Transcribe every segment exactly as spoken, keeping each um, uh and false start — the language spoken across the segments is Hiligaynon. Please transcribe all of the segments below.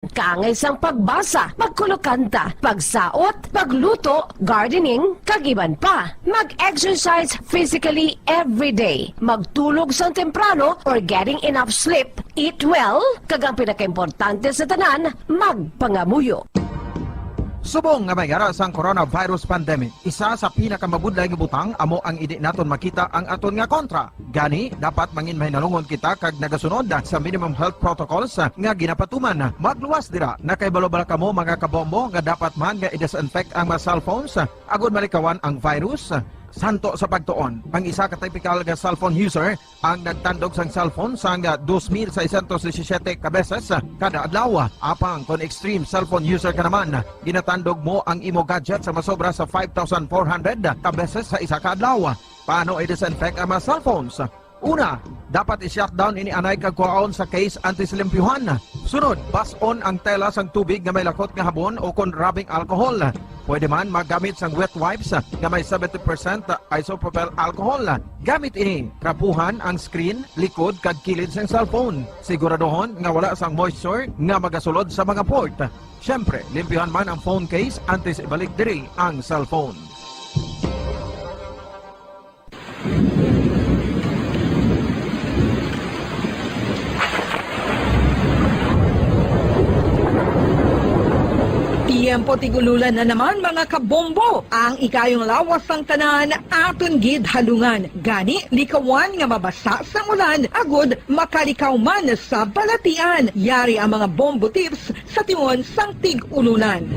Kaangay sang pagbasa, pagkulokanta, pagsaot, pagluto, gardening, kag iban pa. Mag-exercise physically every day. Magtulog sang temprano or getting enough sleep. Eat well, kag ang pinakaimportante sa tanan, magpangamuyo. Subong nga may ara sang coronavirus pandemic, isa sa pinakamabudlay nga butang amo ang indi naton makita ang aton nga kontra. Gani, dapat mangin mahinalungon kita kag nagasunod sa minimum health protocols nga ginapatuman. Magluwas dira, nakahibalo bala kamo, mga kabombo, nga dapat man nga i-disinfect ang mga cellphones agud malikawan ang virus? Santo sa pagtuon, ang isa ka typical nga cellphone user ang nagtandog sang cellphone sang dos mil seiscientos disisiete ka beses kada adlaw. Apang kon extreme cellphone user ka naman, ginatandog mo ang imo gadget sa masobra sa five thousand four hundred ka beses sa isa ka adlaw. Paano i-disinfect ang mga cellphones? Una, dapat i-shutdown ini anay kag kuhaon sa case antes limpyuhan. Sunod, bas-on ang tela sang tubig nga may lakot nga habon o kon rubbing alcohol. Pwede man maggamit sang wet wipes nga may seventy percent isopropyl alcohol. Gamit ini, trapuhan ang screen, likod, kag kilid sang cellphone. Siguraduhon nga wala sang moisture nga magasulod sa mga port. Siyempre, limpyuhan man ang phone case antes ibalik diri ang cellphone. Tiyempo tig-ululan na naman, mga kabombo. Ang ikayong lawas sang tanan aton gid halungan. Gani, likawan nga mabasa sang ulan agud makalikaw man sa balatian. Yari ang mga bombo tips sa tion sang tig-ululan.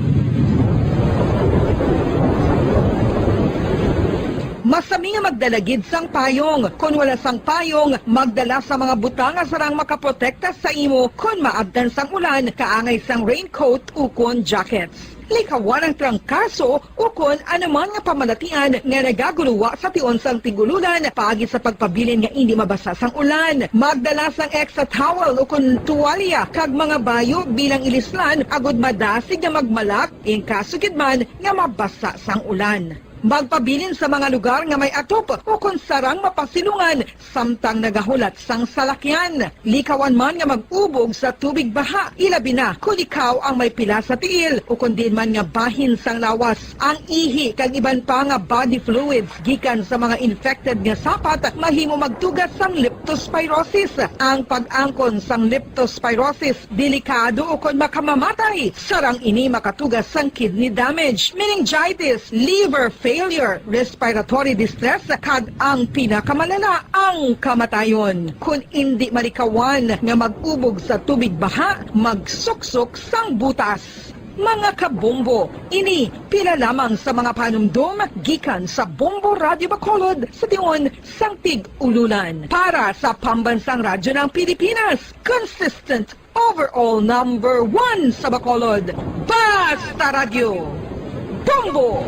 Masami nga magdala gid sang payong. Kon wala sang payong, magdala sa mga butang nga sarang makaprotekta sa imo kon maabtan sang ulan, kaangay sang raincoat ukon jackets. Likawan ang trangkaso ukon anuman nga pamalatian nga nagaguluwa sa tion sang tig-ululan paagi sa pagpabilin nga indi mabasa sang ulan. Magdala sang extra towel ukon tuwalya kag mga bayo bilang ilislan agud madasig nga magmalak in kaso gid man nga mabasa sang ulan. Magpabilin sa mga lugar nga may atop ukon sarang mapasilungan samtang nagahulat sang salakyan. Likawan man nga mag-ubog sa tubig baha, ilabi na kon ikaw ang may pila sa tiil ukon diin man nga bahin sang lawas. Ang ihi kag iban pa nga body fluids gikan sa mga infected nga sapat mahimo magtuga sang leptospirosis. Ang pag-angkon sang leptospirosis delikado ukon makamamatay. Sarang ini makatuga sang kidney damage, meningitis, liver failure, respiratory distress, kag ang pinakamalala, ang kamatayon. Kon indi malikawan nga mag-ubog sa tubig baha, magsuksok sang butas. Mga kabombo, ini pila lamang sa mga panumdom gikan sa Bombo Radio Bacolod sa tion sang tig-ululan. Para sa Pambansang Radyo ng Pilipinas, consistent overall number one sa Bacolod. Basta Radyo, Bombo!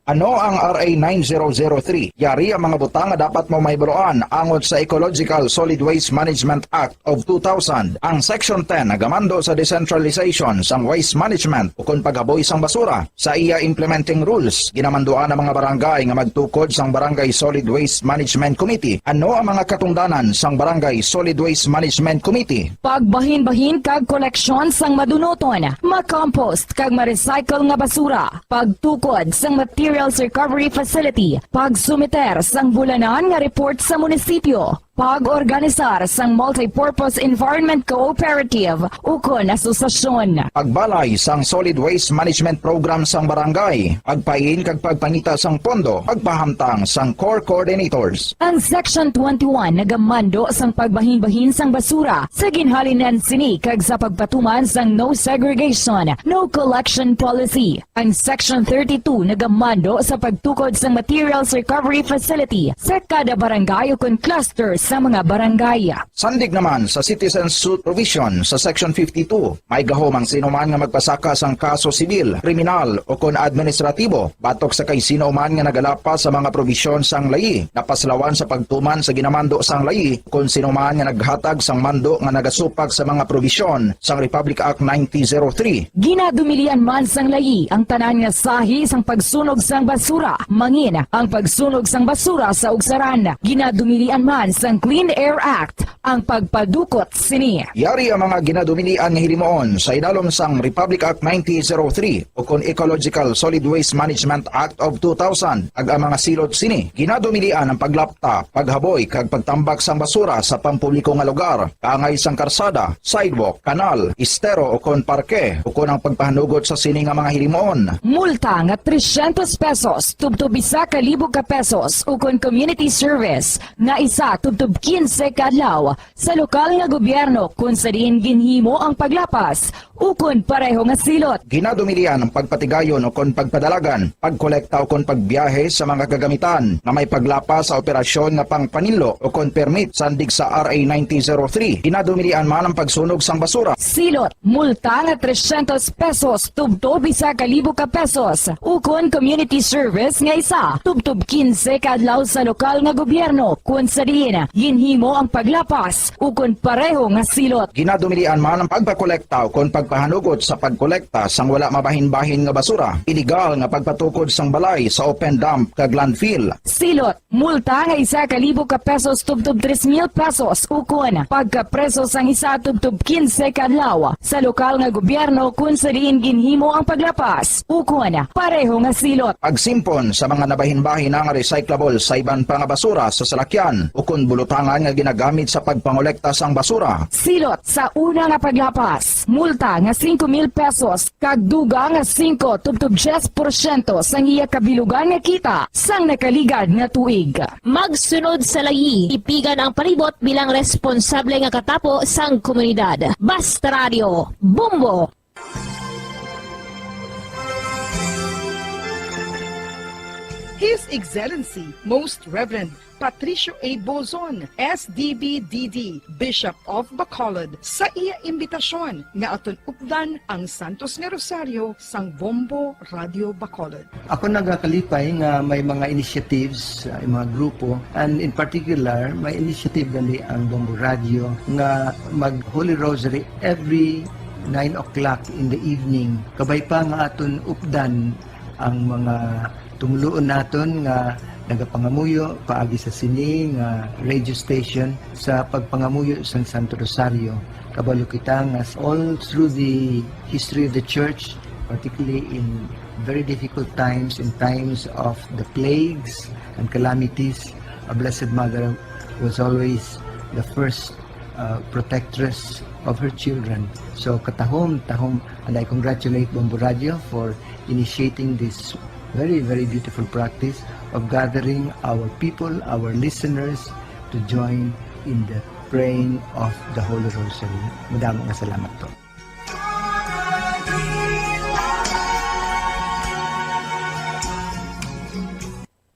Ano ang R A nine zero zero three? Yari ang mga butang nga dapat mo mahibaluan angot sa Ecological Solid Waste Management Act of two thousand. Ang Section ten nagamando sa decentralization sang waste management ukon paghaboy sang basura. Sa iya implementing rules, ginamanduan ang mga barangay nga magtukod sang Barangay Solid Waste Management Committee. Ano ang mga katungdanan sang Barangay Solid Waste Management Committee? Pagbahinbahin kag koleksyon sang madunuton, makompost kag ma-recycle nga basura, pagtukod sang materials recovery facility, pagsumiter sang bulanan nga report sa munisipyo, pag-organisar sang multipurpose environment cooperative ukon asosasyon. Pagbalay sang solid waste management program sang barangay, pagpain kag pagpangita sang pondo, pagpahamtang sang core coordinators. Ang Section twenty-one nagamando sang pagbahinbahin sang basura sa ginhalinan sini kag sa pagpatuman sang no segregation, no collection policy. Ang Section thirty-two nagamando sa pagtukod sang materials recovery facility sa kada barangay ukon cluster sa mga barangay. Sandig naman sa citizen suit provision sa Section fifty-two, may gahom ang sino man nga magpasaka sang kaso sibil, kriminal, ukon administratibo batok sa kay sino man nga nagalapas sa mga probisyon sang layi, napaslawan sa pagtuman sa ginamando sang layi, kon sino man nga naghatag sang mando nga nagasupak sa mga probisyon sang Republic Act nineteen zero three. Ginadumilian man sang layi ang tanan nga sahi sang pagsunog sang basura, mangin ang pagsunog sang basura sa ugsaran. Ginadumilian man sang Clean Air Act ang pagpadukot sini. Yari ang mga ginadumilian nga hilimuon sa idalom sang Republic Act nineteen oh three ukon Ecological Solid Waste Management Act of two thousand, kag ang mga silot sini ginadumilian ang paglapta, paghaboy, kag pagtambak sang basura sa pampubliko nga lugar, kaangay sang karsada, sidewalk, kanal, estero, ukon parke, ukon ang pagpahanugot sa sini nga mga hilimuon. Multa nga trescientos pesos tubtob isa ka libo ka pesos, ukon community service nga isa tubtob kinse ka adlaw sa lokal nga gobyerno kon sa diin ginhimo ang paglapas ukon pareho nga silot. Ginadumilian ang pagpatigayon ukon pagpadalagan, pagkolekta ukon pagbiyahe sa mga kagamitan nga may paglapas sa operasyon nga pangpaninlo ukon permit sandig sa R A nineteen oh three. Ginadumilian man ang pagsunog sang basura. Silot, multa nga trescientos pesos tubtob isa ka libo ka pesos, ukon community service nga isa tubtob kinse ka adlaw sa lokal nga gobyerno kon sa diin ginhimo ang paglapas ukon pareho nga silot. Ginadumilian man ang pagpakolekta ukon pagpahanugot sa pagkolekta sang wala mabahin-bahin nga basura, iligal nga pagpatukod sang balay sa open dump kag landfill. Silot, multa nga isa ka libo ka pesos tubtob tres mil pesos, ukon pagkapreso sang isa tubtob kinse ka adlaw sa lokal nga gobyerno kon sa diin ginhimo ang paglapas ukon pareho nga silot. Pagsimpon sa mga nabahin-bahin nga recyclable sa iban pa nga basura sa salakyan ukon bulutangan nga ginagamit sa pagpangolekta sang basura. Silot sa una nga paglapas, multa nga singko mil pesos kag dugang nga singko tubtob diyes porsyento sang iya kabilugan nga kita sang nakaligad nga tuig. Magsunod sa layi, tipigan ang palibot bilang responsable nga katapo sang komunidad. Basta Radio, Bombo! His Excellency Most Reverend Patricio A. Bozon, S D B D D, Bishop of Bacolod, sa iya imbitasyon nga aton updan ang Santos nga Rosario sang Bombo Radio Bacolod. Ako nagakalipay nga may mga initiatives, uh, mga grupo, and in particular, may initiative gali ang Bombo Radio nga mag Holy Rosary every nine o'clock in the evening. Kabay pa nga aton updan ang mga tumuluon naton nga nagapangamuyo paagi sa sini nga radio station sa pagpangamuyo sang Santo Rosario. Kabalo kita nga all through the history of the church, particularly in very difficult times, in times of the plagues and calamities, our Blessed Mother was always the first uh, protectress of her children. So katahom, tahom, and I congratulate Bombo Radio for initiating this very, very beautiful practice of gathering our people, our listeners, to join in the praying of the Holy Rosary. Madamo nga salamat po.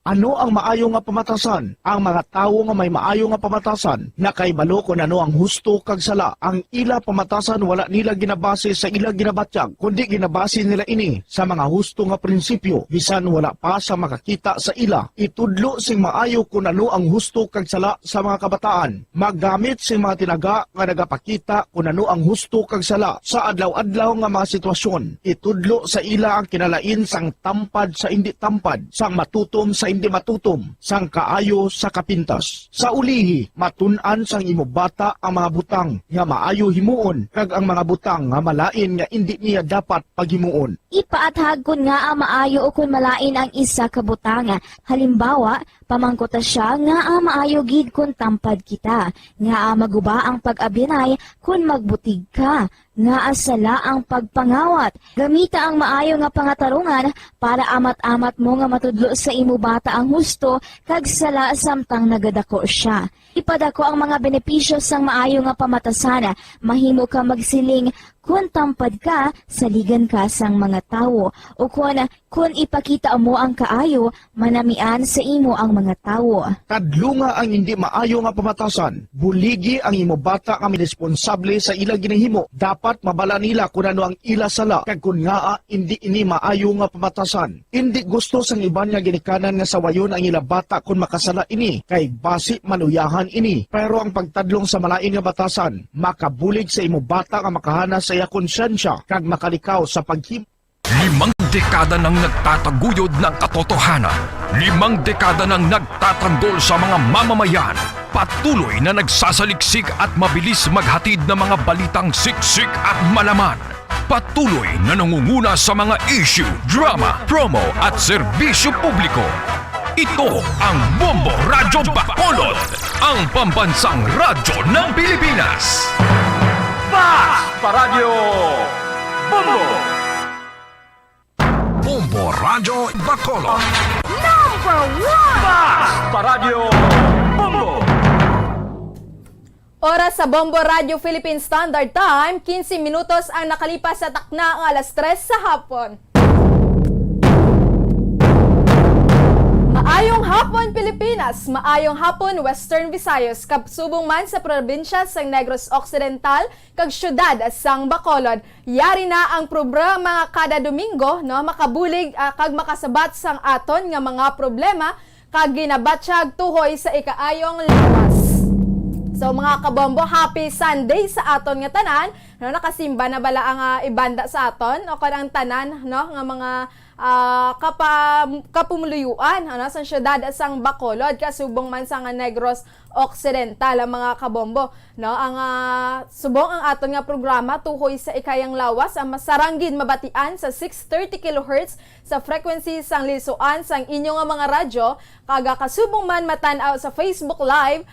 Ano ang maayo nga pamatasan? Ang mga tawo nga may maayo nga pamatasan nakahibalo kon ano ang husto kag sala. Ang ila pamatasan wala nila ginabase sa ila ginabatyag, kundi ginabase nila ini sa mga husto nga prinsipyo, bisan wala pa sa makakita sa ila. Itudlo sing maayo kon ano ang husto kag sala sa mga kabataan. Maggamit sing mga tinaga nga nagapakita kon ano ang husto kag sala sa adlaw-adlaw nga mga sitwasyon. Itudlo sa ila ang kinalain sang tampad sa indi tampad, sang matutom sa indi matutom, sang kaayo sa kapintas. Sa ulihi, matun-an sang imo bata ang mga butang nga maayo himuon kag ang mga butang nga malain nga indi niya dapat paghimuon. Ipaathag kon ngaa maayo ukon malain ang isa ka butang. Halimbawa, pamangkuta sia, ngaa maayo gid kon tampad kita? Ngaa maguba ang pag-abyanay kon magbutig ka? Ngaa sala ang pagpangawat? Gamita ang maayo nga pangatarungan para amat-amat mo nga matudlo sa imo bata ang husto kag sala samtang nagadako sia. Ipadako ang mga benepisyo sang maayo nga pamatasan. Mahimo ka magsiling, "Kon tampad ka, saligan ka sang mga tawo," ukon, "Kon ipakita mo ang kaayo, manamian sa imo ang mga tawo." Kadlunga ang indi maayo nga pamatasan. Buligi ang imo bata nga may responsable sa ila ginahimo. Dapat mabala nila kon ano ang ila sala kag kon ngaa indi ini maayo nga pamatasan. Indi gusto sang iban nga ginikanan nga sawayon ang ila bata kon makasala ini, kay basi maluyahan ini. Pero ang pagtadlong sa malain nga batasan makabulig sa imo bata nga makahana sa iya konsyensya kag makalikaw sa paghim- Limang dekada nang nagtataguyod ng katotohanan. Limang dekada nang nagtatanggol sa mga mamamayan. Patuloy na nagsasaliksik at mabilis maghatid ng mga balitang siksik at malaman. Patuloy na nangunguna sa mga issue, drama, promo at serbisyo publiko. Ito ang Bombo Radyo Bacolod, ang pambansang radyo ng Pilipinas. Fast Paradyo Bombo! Bombo Radyo Bacolod. Number one! Fast Paradyo Bombo! Oras sa Bombo Radyo Philippine Standard Time, quince minutos ang nakalipas sa takna nga alas tres sa hapon. Maayong hapon, Pilipinas! Maayong hapon, Western Visayas! Kasubong man sa probinsya sang Negros Occidental kag siyudad sang Bacolod, yari na ang programa nga kada Domingo, no, makabulig, ah, kag makasabat sang aton nga mga problema kag ginabatyag tuhoy sa ikaayong lawas. So, mga kabombo, happy Sunday sa aton nga tanan. No, nakasimba na bala ang, ah, ibanda sa aton o kon ang tanan, no, nga mga, ah, kapa-, kapumuluyuan, ano, sa siyudad sang Bacolod, kasubong man sa nga Negros Occidental, ang mga kabombo, no? Ang, ah, subong ang aton nga programa tuhoy sa ikayang lawas ang masarang gid mabatian sa six thirty kilohertz sa frequency sang lisuan sang inyo nga mga radyo, kag, ah, kasubong man matan-aw sa Facebook Live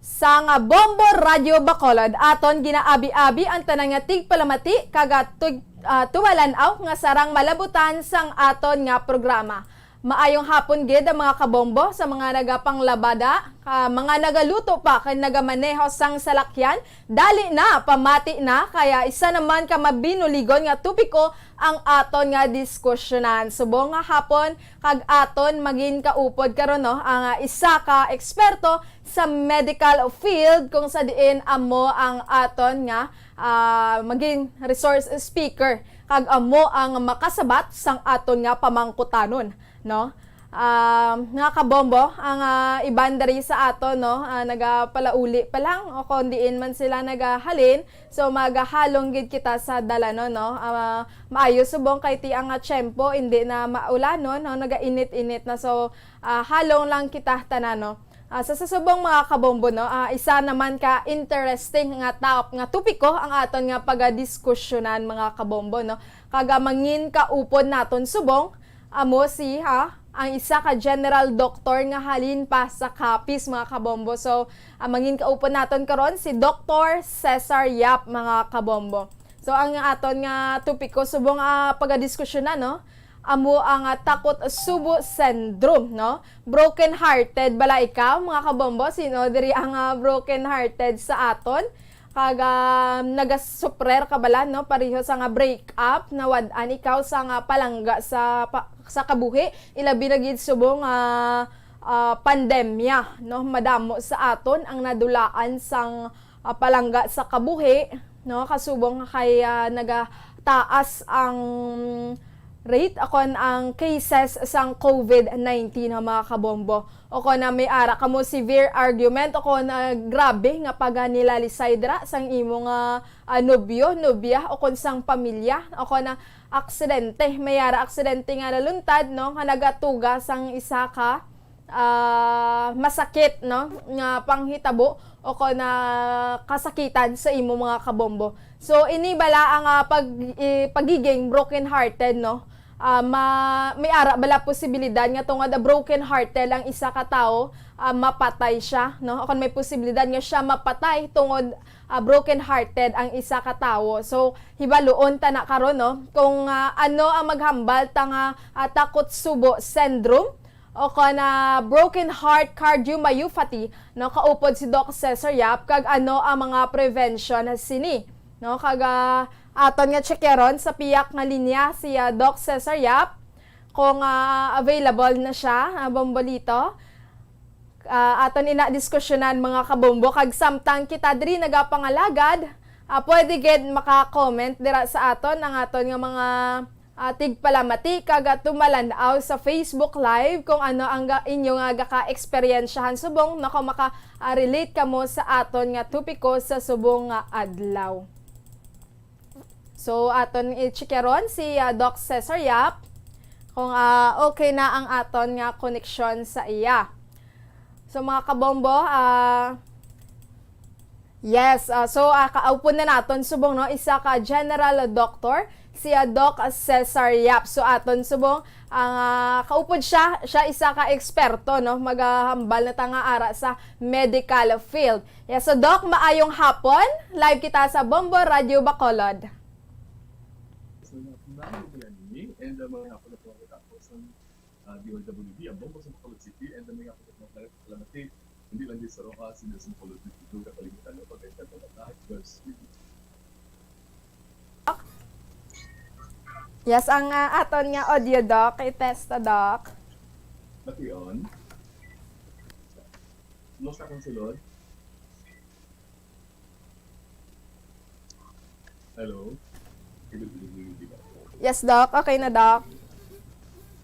sang, ah, Bombo Radyo Bacolod. Aton ginaabi-abi ang tanan nga tigpalamati kag, ah, tug-, ah, tumalan-aw nga sarang malabutan sang aton nga programa. Maayong hapon gid ang mga kabombo sa mga nagapanglabada, ka mga nagaluto pa kag nagamaneho sang salakyan. Dali na, pamati na, kaya isa naman ka mabinuligon nga topiko ang aton nga diskusyonan. Subong nga hapon kag aton magin kaupod karon, no, ang, ah, isa ka eksperto sa medical field, kung sa diin amo ang aton nga, ah, magin resource speaker kag amo ang makasabat sang aton nga pamangkutanon, no? Ah, mga kabombo, ang, ah, iban diri sa aton, no, ah, nagapalauli pa lang o kon diin man sila nagahalin, so magahalong gid kita sa dalanon, no? Ah, maayo subong kay ti ang, ah, tiyempo indi na maulanon, no? Nagainit-init na, so, ah, halong lang kita tanan, no? Ah, sa, sa subong, mga kabombo, no, ah, isa naman ka interesting nga top-, nga topiko ang aton nga pagadiskusyonan, mga kabombo, no? Kag, ah, mangin kaupod naton subong, amo si, ha, ang isa ka general doctor nga halin pa sa Capiz, mga kabombo. So, ang mangin kaupod naton karon si Doktor Cesar Yap, mga kabombo. So, ang aton nga topiko subong, ah, pagadiskusyonan, no, amo ang, ah, takot subo syndrome, no? Broken hearted bala ikaw, mga kabombo? Sino diri ang, ah, broken hearted sa aton? Kag, ah, nagasuprer ka bala, no? Pareho sa nga break up, nawad-an ikaw sa nga palangga sa pa-, sa kabuhi, ilabi na gid subong, ah, ah, pandemya, no? Madamo sa aton ang nadulaan sang, ah, palangga sa kabuhi, no? Kasubong kay, ah, nagataas ang rate o kon ang cases sang COVID nineteen, ha, mga kabombo. O kon na may ara kamo severe argument o kon, ah, grabe nga paganilalisay dira sang imo nga, ah, nobyo, nobya o kon sang pamilya o kon na aksidente, may ara aksidente nga naluntad, no, nga nagatuga sang isa ka, ah, masakit, no, nga panghitabo o kon na kasakitan sa imo, mga kabombo. So, ini bala ang, ah, pag-, i-, pagiging broken hearted, no? Ah, ma-, may ara bala posibilidad nga tungod, ah, broken hearted ang isa ka tawo, ah, mapatay siya, no? O kon may posibilidad nga siya mapatay tungod, ah, broken hearted ang isa ka tawo. So, hibaluon ta na karon, no, kung, ah, ano ang maghambal ta nga, ah, takot subo syndrome o kon, ah, broken heart cardiomyopathy, no, kaupod si Doc Cesar Yap, kag ano ang mga prevention sini, no? Kag, ah, aton nga tsekeron sa piyak nga linya si, ah, Doc Cesar Yap, kung, ah, available na siya, ah, Bombolito. Ah, aton ina diskusyonan, mga kabombo, kag samtang kita diri nagapangalagad, ah, pwede gid maka-comment dira sa aton ang aton nga mga, ah, tigpalamati kag, ah, tumalan-aw sa Facebook Live kung ano ang ga-, inyo nga gaka-eksperyensyahan subong, no, kung maka, ah, relate kamo sa aton nga topiko sa subong nga adlaw. So, aton i-check ron si, ah, Doc Cesar Yap kung, ah, okay na ang aton nga koneksyon sa iya. So, mga kabombo, ah, yes, ah, so, ah, kaupod na naton subong, no, isa ka general doctor, si, ah, Doc Cesar Yap. So, aton subong ang, ah, kaupod siya, siya isa ka eksperto, no, magahambal na ta nga ara sa medical field. Yes, so Doc, maayong hapon. Live kita sa Bombo Radio Bacolod. Sa mga pinanong ko yan, eh, and, uh, mga hapon na po ako tapos ang, uh, D R W B, ang Bombo sa Bacolod City, and, uh, mga hapon na po ako, salamat, eh. Hindi lang din sa Roxas, hindi sa Bacolod City, doon kapaligiran, no? Pagkaitan ng lahat, God's will. Yes, ang, ah, aton nga audio, Doc. I-test ta, Doc. Pati on. Kumusta kang sulod? Hello? Yes, Doc. Okay na, Doc.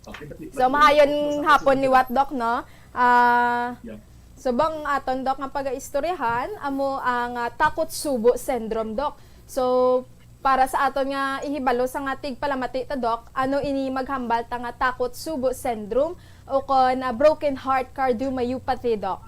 Okay, pati, So, pati, maayon kumusta kang hapon sulod? Liwat, Doc, no? Ah, Yeah. Subong aton, Doc, nga pagaistoryahan, amo ang, ah, Takotsubo syndrome, Doc. So, para sa aton nga ihibalo sa nga tigpalamati ta, Doc, ano ini maghambal ta nga Takotsubo syndrome o kon, ah, broken heart cardiomyopathy, Doc?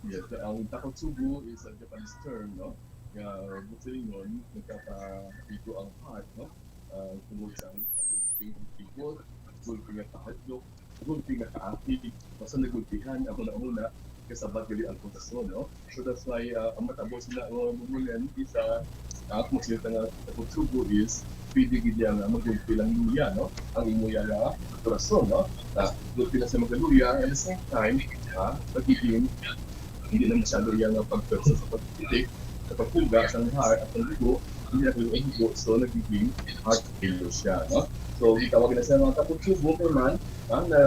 Yes, ang Takotsubo is a Japanese term, no? Nga, busilingon, nagkakaigo ang heart, no? Ah, tungod sa gulping ang tigo, gulping ang kahadlok, gulping ang kaakig, basta nagulpihan, ang una-una, kasabat gali ang korason, no? So that's why, ah, ang matabo sila, uh, mumulian, isa, ah, kung sila nga Takotsubo is, pwede gid niya nga magulpi lang luya, no? Ang imo yan nga korason, no? Ah, gulpi lang sa magaluya, at the same time, ah, pagiging, hindi na masyado yan nga pagpwersa sa pagtitik, sa pagpuga, sa heart, at ang dugo, hindi na kayo ang dugo, so nagiging heart failure siya, no? So, gitawag na sa mga Takotsubo kay man, ah, na,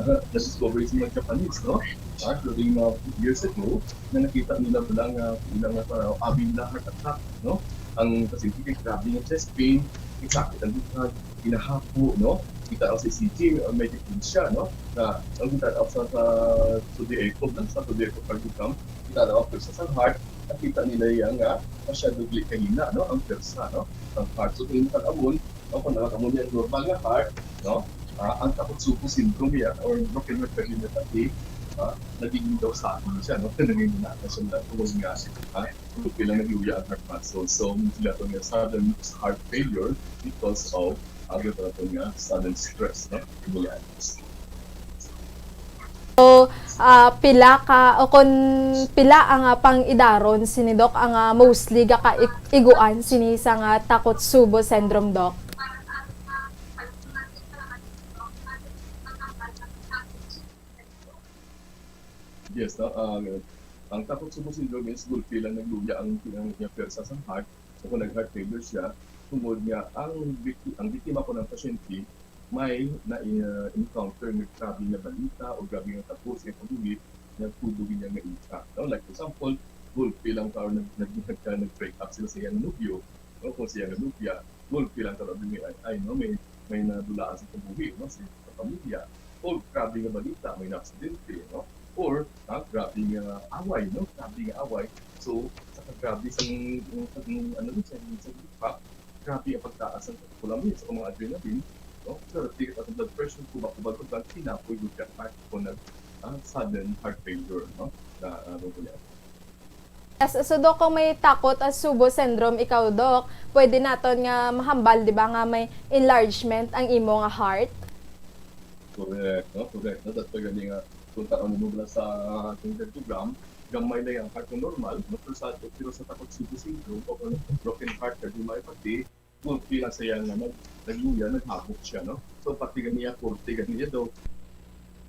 na-discover sa mga Japanese, no? Ah, during, uh, years ago, na nakita nila pala nga, ilang nga, uh, abi na heart attack, no? Ang pasyente kay grabe nga chest pain, may sakit ang dughan, ginahapo, no? Kita sa C T, uh, may difference siya, no? Na, ang kita sa, sa two D echo, no? Sa two D echo cardiogram, kita ang pwersa sa heart, nakita nila yan nga, masyado dili kahina, no? Ang pwersa, no? Ang heart. So, kung yung amon, no? Kung ang amon yung normal nga heart, no? Ah, ang Takotsubo syndrome yan, or broken heart cardiomyopathy, ah, nagiging daw sa akin siya, no? Nagiging na siya na tungod nga, ah, kung pila nagluya ang heart muscle. So, sila to nga sudden heart failure because of, ah, gawin to nga sudden stress, no? Stimulus. So, ah, pila ka, o kon pila ang, ah, pang-idaron sini, Doc, ang, ah, mostly gakaiguan sini sa nga Takotsubo syndrome, Doc? Yes, no? Ang, ang Takotsubo syndrome is gulpi lang nagluya ang, ang, ang pwersa sa heart. So, kung nag-heart failure siya, tungod nga ang bikti-, ang biktima ko ng pasyente may na, uh, encounter nga grabe nga balita o grabe nga tabo sa iyang kabuhi, nga tubo niya nga intact, no? Like, for example, gulpi lang ka or nag-, nag-, nag-, nag-break up sila sa iyang nobyo, no? Kung sa iyang nobya, gulpi lang ka or may, ay, no? May, may nadulaan sa kabuhi, no? Sa, sa pamilya. O grabe nga balita, may naaksidente, no? Or, ah, grabe nga away, no? Grabe nga away. So, sa kagrabe sa, sa, ano, sa, sa, sa, grabe ang pagtaas ng catecholamines o mga adrenaline, no? Pero tigas ang blood pressure, kubak-kubak, kubak, kinapoy, good ka, heart, o nag, ah, sudden heart failure, no? Na, ah, ano po yan. Yes, so, Doc, kung may Takotsubo syndrome ikaw, Doc, pwede naton nga mahambal, di ba, nga may enlargement ang imo nga heart? Correct, no? Correct, no? That's why gani nga, kung taon mo mula sa ating program, gamay lang ang heart mo normal, no? Pero sa, pero sa Takotsubo syndrome o kung broken heart cardiomyopathy, gulpi lang sa iya nga nag-, nagluya, naghabok siya, no? So, pati ganiya, korte ganiya daw,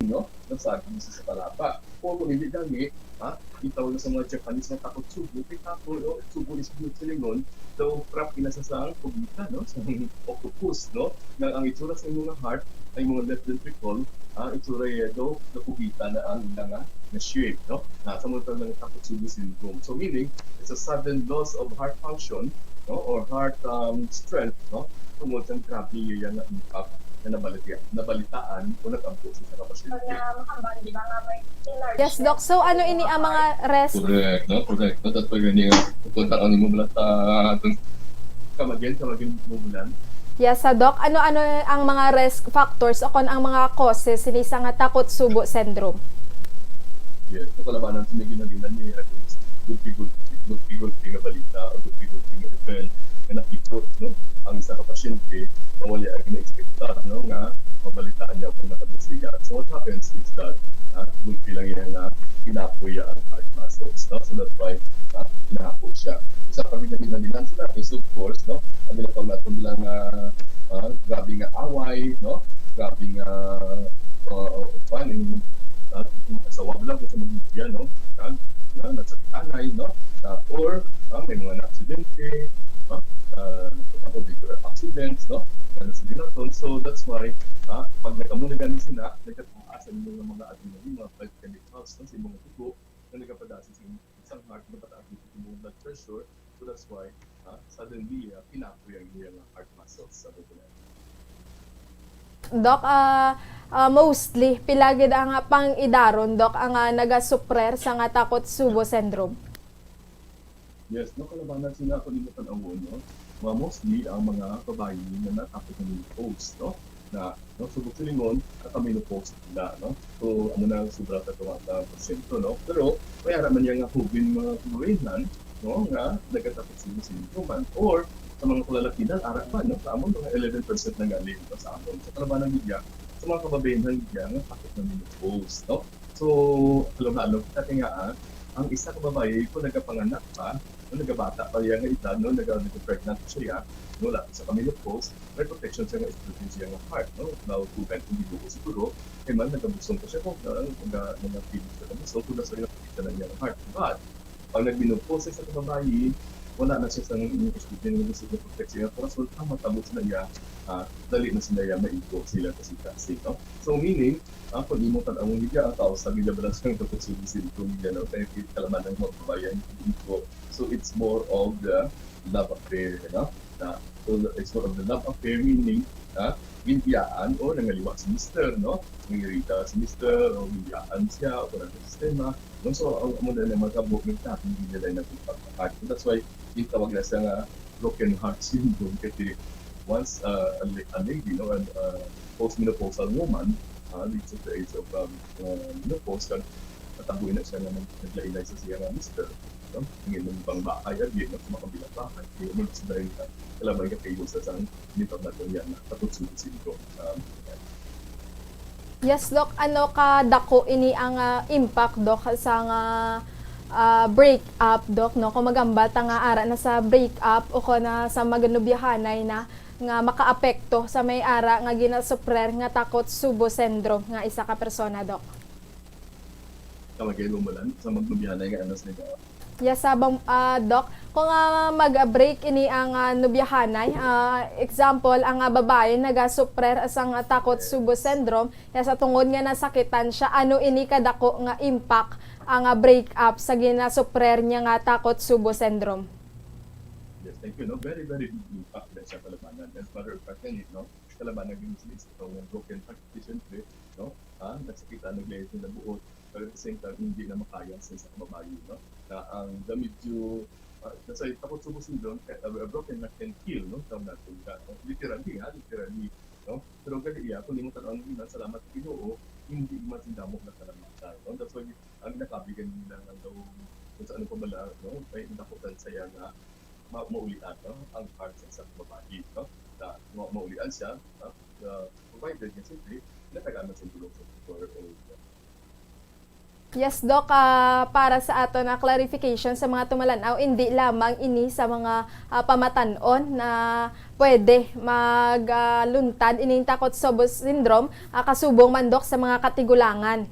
no? Nasagad siya sa palapa. O kung hindi gani, ha? Itaw na sa mga Japanese nga Takotsubo, kay Takotsubo is good sa lingon, daw trap ina sa sang kugita, no? Sa octopus, no? Nga ang itsura sa imong heart, ay mga left ventricle, ah, itsura iya daw, nakugitan na ang ila nga, nga shape, no? Na, sa mga tawag nga Takotsubo syndrome. So, meaning, it's a sudden loss of heart function, no? Or heart, um, strength, no? Tungod sa grabe iya nga impact na nabalita-, nabalitaan o nag-abot sa isa ka pasyente. Yes, Doc. So, ano ini ang mga res- Correct, no? Correct. No? That's why gani nga, kung ang imo bala sa atong Come again, come again, Mubulan. Yes, sa Doc, ano-ano ang mga risk factors o kon ang mga causes sini sa nga takot subo syndrome? Yes, so kalabanan sa mga ginagina ni, gulpi-gulpi, gulpi-gulpi nga balita o gulpi-gulpi nga event nga nakipot, no? Ang isa ka pasyente nga wala ang na-expectar, no, nga mabalitaan niya kung nakabisigan. So what happens is that, ah, gulpi lang yan nga kinapoy ang heart muscles, no? So that's why, ah, kinapoy siya. Isa pa rin na ginagina sila is, of course, no, ang ginatawag natin lang nga, ah, grabe nga away, no? Grabe nga, ah, kuwan, yung, ah, yung asawa mo lang kung sa magigyan, no? Kag, na, nasakitanay, no? Ah, or, ah, may mga na-aksidente, no? Ah, ako, big accidents, no? Nga nasuginaton. So, that's why, ah, pag nagkamo na gani sila, nagkataas ang inyong mga adrenaline, mga blood chemicals, no? Sa imong dugo, na nagapadasis sa imong heart, nagpataas ang imong blood pressure. So, that's why, ah, suddenly, ah, kinapoy ang iyang heart muscles sa buto na. Doc, ah, ah, mostly, pila gid ang, ah, pang-idaron, Doc, ang, ah, nagasuprer sa nga takot subo syndrome? Yes, no, kalabanan sila ako nimo tan-awon, no? Mga mostly ang mga babayi nga natapos na menopause, no? Na, no, subok silingon, naka-menopause sila, no? So, amo na sobra sa tunga sa porsyento, no? Pero, may ara man niya nga hubin mga kababayan, no? Nga nagkatapos sila sa menopause. Or, sa mga kalalakihan, ara pa, no? Sa amon, mga eleven percent na gali, no? Sa amon. Sa kalabanan niya, sa mga kababayan niya, nga takot na menopause, no? So, halo-halo kita kay nga, ah, ang isa ka babayi kung nagapanganak pa, no, nagabata pa iya nga edad, no, naga-, nag-pregnant siya, no, wala sa menopause, may protection siya nga estrogen siya nga heart, no, now to kung gidugo siguro, kay man nagabusong pa siya kung na, naga, naga-feel siya nagabusong, kung nasa yung protection na niya nga heart. But, pag nag-menopause sa babayi, wala na siya sa estrogen nga gusto nga protection nga corazon, ang matabo sa iya, ah, dali na sila iya maigo sila kasi kasi, no? So, meaning, ah, kung imo tan-awon niya, ang tao sa media balance kang tapos yung sentro niya, no? Kaya kalaman ng mga babayan, hindi ko. So, it's more of the love affair, no? Na, so, it's more of the love affair, meaning, ah, ginbiyaan o nangaliwa si mister, no? Nangirita si mister, o ginbiyaan siya, o walang sistema. No? So, ang amo na naman sa buhok ng tabi, hindi nila nagpagpakat. So, that's why, yung tawag na siya nga broken heart syndrome. Kasi once, uh, a, la- a lady, no, and, uh, postmenopausal woman, uh, reaches the age of, um, uh, menopause, kag natabuhi na siya nga nag- naglainay sa siya nga mister, no? Ang imong bang bahay, abi, no? Sa makabilang bahay, hindi mo na sila yung kalaban ka kayo sa sang mental na kanya na katutsubo syndrome. Um, Yes, Doc. Ano ka dako ini ang, ah, impact, Doc, sa nga, ah, break up, Doc, no? Kung magambal ta nga ara na sa break up o kung na sa maganubyahanay na nga makaapekto sa may ara nga ginasuprer nga takot subo syndrome nga isa ka persona, Doc? Kamagay mo lang sa magnubyahanay nga anas nila. Yes, sabang, ah, Doc, kung, ah, mag-break ini ang, ah, nubyahanay, ah, example, ang, ah, babae nagasuprer sang, ah, takot subo syndrome, ya sa tungod nga nasakitan siya, ano ini kadako nga impact ang, ah, break up sa ginasuprer niya nga takot subo syndrome? Yes, thank you. No, very, very big impact na siya kalabanan. As matter of fact, yan, no? Kalabanan yung sa isip ng broken heart, siyempre, no? Ah, nasakitan, naglayas na buot, pero at the same time, hindi na makaya sa isa ka babae, no? Na ang the medyo, ah, nasa takot subo syndrome, eh, a broken heart can kill, no? Tawag natin ka, no? Literally, ha? Literally, no? Pero gali iya, kung di mo tanong ang iman, salamat sa Ginoo, hindi man sindamo na salamat, no? That's why, ang nakabigan nila nga daw, kung sa ano pa bala, no? Ay, nakutan saya nga ma- maulian, no? Ang heart sa isang babae, no? Na ma- maulian siya, no? Uh, provided nga siyempre, natagaan man sa tulong sa doktor o Yes, Doc. Ah, para sa ato na clarification sa mga tumalan-aw, hindi lamang ini sa mga, ah, pamatan-on na pwede magluntad ining takot subo syndrome, ah, kasubong man, Doc, sa mga katigulangan.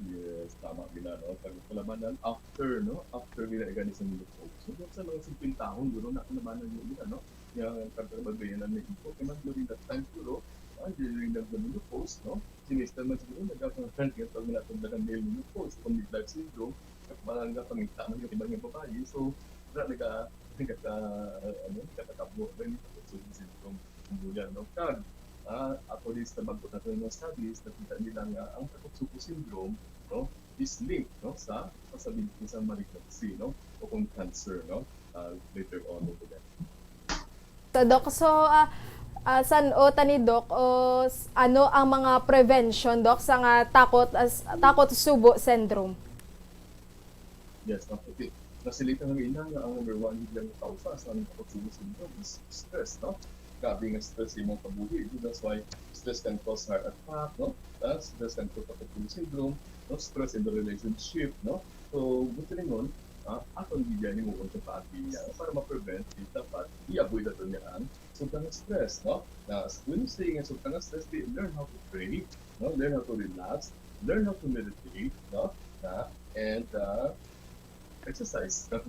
Yes, tama gina, no? Pag kalabanan after, no? After gina gani sa menopause. So, sa mga singkwentahon, guro, na kalabanan yung gina, no? Yung pagkabagay na may ipot, kaya during that time, guro, ah, during the menopause, no? Si mister man siguro, nagkakaroon ng pag natong na male menopause, kung midlife syndrome, at parang nga pangita man yung iba nga babae, so, na naga, nagka, ano, nagkakatabo, rin, so, syndrome, ang bulan, no? Kag, ah, according sa bag-o naton nga studies, nakita nila nga ang Takotsubo syndrome, no, is linked, no, sa possibility sa malignancy, no, o kung cancer, no, ah, later on in the life. So, Doc, so, ah, ah, san-o tani, Doc, o s- ano ang mga prevention, Doc, sa nga takot as Takotsubo syndrome? Yes, no? Okay. Nasilita nga ina nga ang number one gid lang kausa sa ang Takotsubo syndrome is stress, no? Grabe nga stress sa imong kabuhi. So that's why stress can cause heart attack, no? Ah, stress can cause Takotsubo syndrome, no? Stress in the relationship, no? So, gusto ningon, ah, aton gid yan himuon sa paagian para ma-prevent, dapat i-avoid naton niya ang sobrang stress, no? Na when you say nga sobrang stress, di, learn how to pray, no? Learn how to relax, learn how to meditate, no? Na, and uh, exercise, no?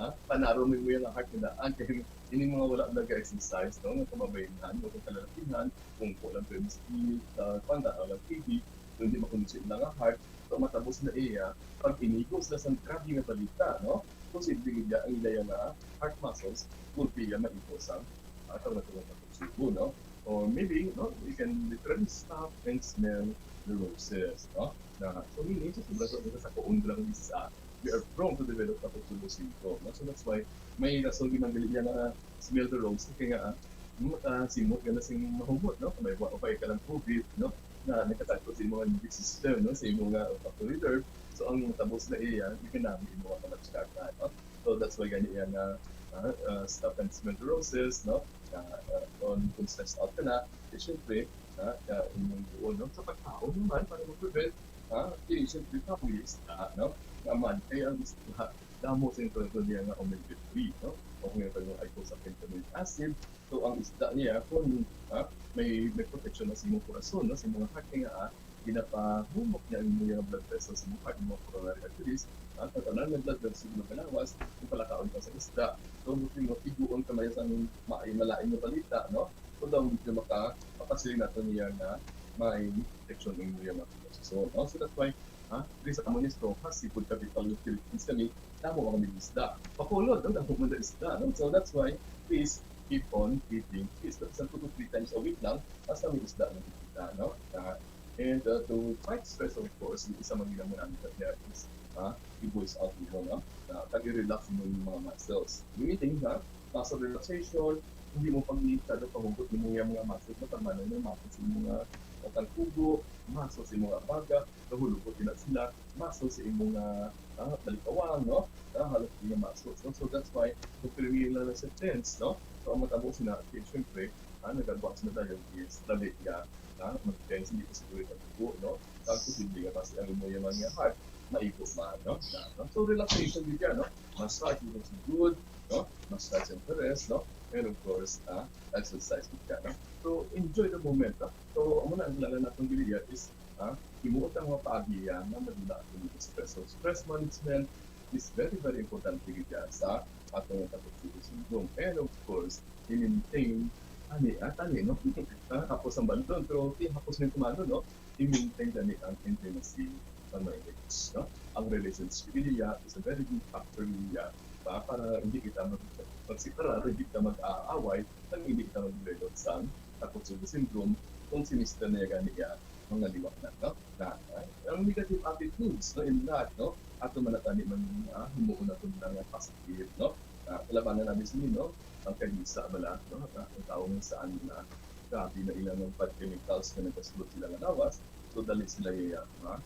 Ha? Panaro mo yung heart nila. Ang kaya ini mga wala nag-exercise, no? Nga kababayan, o kung kalalakihan, kung kulang pa yung speed, uh, panda, o T V, kung hindi makondisyon lang ang heart, so matapos na iya, pag inigo sila sa grabe nga balita, no? Posible gid ang ila nga heart muscles will be maigo sa atong natulong pagsubo, no? Or maybe, no, we can literally stop and smell the roses, no? Na, so meaning, sa sobra sa sa kuon lang isa, we are prone to develop Takotsubo syndrome, no? So that's why may rason gid ang dili niya na smell the rose, kaya nga, ah, makasimot ka na sing mahumot, no? Kung may buwan o kaya ka lang COVID, no? Na nakatagpo sa imong immune system, no? Sa imong nga olfactory nerve. So ang tabos na iya, ikanami imo nga pagkakita, no? So that's why gani iya nga, ah, ah, stop and smell the roses, no? Ah, ah, kung, kung stressed out ka na, eh, syempre, ah, ah, imong buon, no? Sa pagkaon naman, para mag-prevent, ah, eh, syempre, probably isda, no? Nga man, kaya ang isda, damo sa ito niya nga omega three, no? O kung ito yung icosapentaenoic acid, so ang isda niya, kung, ah, may, may protection na sa imong corazon, no? Sa imong heart, kaya, ah, ginapahumok niya ang imong blood vessels sa imong heart, imong coronary arteries, ah, ang tanan ng blood vessels sa imong kalawas, kung palakaon ka sa isda. So, kung mo tiguon ka may sa ma-, malain nga balita, no? So, daw medyo maka-, makasiling nato niya nga may protection ang imong mga corazon, no? So, that's why, ha, diri sa amon ni Strong House, Seafood Capital of the Philippines kami, damo kami isda. Bacolod, no? Damo man na isda, no? So, that's why, please keep on eating fish. That's two to three times a week lang, basta may isda na kita, no? Ah, and, uh, to fight stress, of course, yung isa man ginamon namin sa niya is, ah, i-voice out mo, no? Ah, kag i-relax mo yung mga muscles. Meaning, ha? Muscle relaxation, hindi mo pag-iitado, pahugot mo yung mga muscles, matarmanan yung muscles, yung mga, uh, tangkugo, muscles, yung mga baga, nahulog ko na sila, muscles sa imong, ah, ah, balikawang, no? Ah, halos di na muscles, no? So that's why, kung pirmi lang na sa tense, no? So, ang matabo sila, okay, syempre, ah, nagagawa sila tayo, yes, dali nga, ah, mag-tense, hindi ko siguro ito po, no? Ang posible nga, kasi ang imo yung mga heart, maigo man, no? Na, no? So, relaxation din yan, no? Massage is good, no? Massage and caress, no? And of course, ah, exercise din yan, no? So, enjoy the moment, no? So, amo na ang kailangan natin dili is, ah, himuot ang mga paagian nga madula ang stress. So, stress management is very, very important gid sa atong Takotsubo syndrome. And of course, i-maintain ani, ah, tani, no? Ah, hapos ang bandon, pero di hapos ng kumano, no? I-maintain gani ang intimacy sa marriage, no? Ang relationship niya is a very good factor niya pa para hindi kita mag-, magseparar, hindi kita mag-aaway, nang hindi kita mag-develop sa Takotsubo syndrome kung si mister na gani niya mga liwat na, no? Na, ah, ang negative attitudes, no, in life, no? Ato man natani man, ah, himuon nato na nga positive, no? Ah, kalabanan namin sini, no? Ang kagisa bala, no? Ah, ang tao nga saan na grabe na ilang mga bad chemicals nga nagasulod sila nga lawas, so dali sila iya, ha?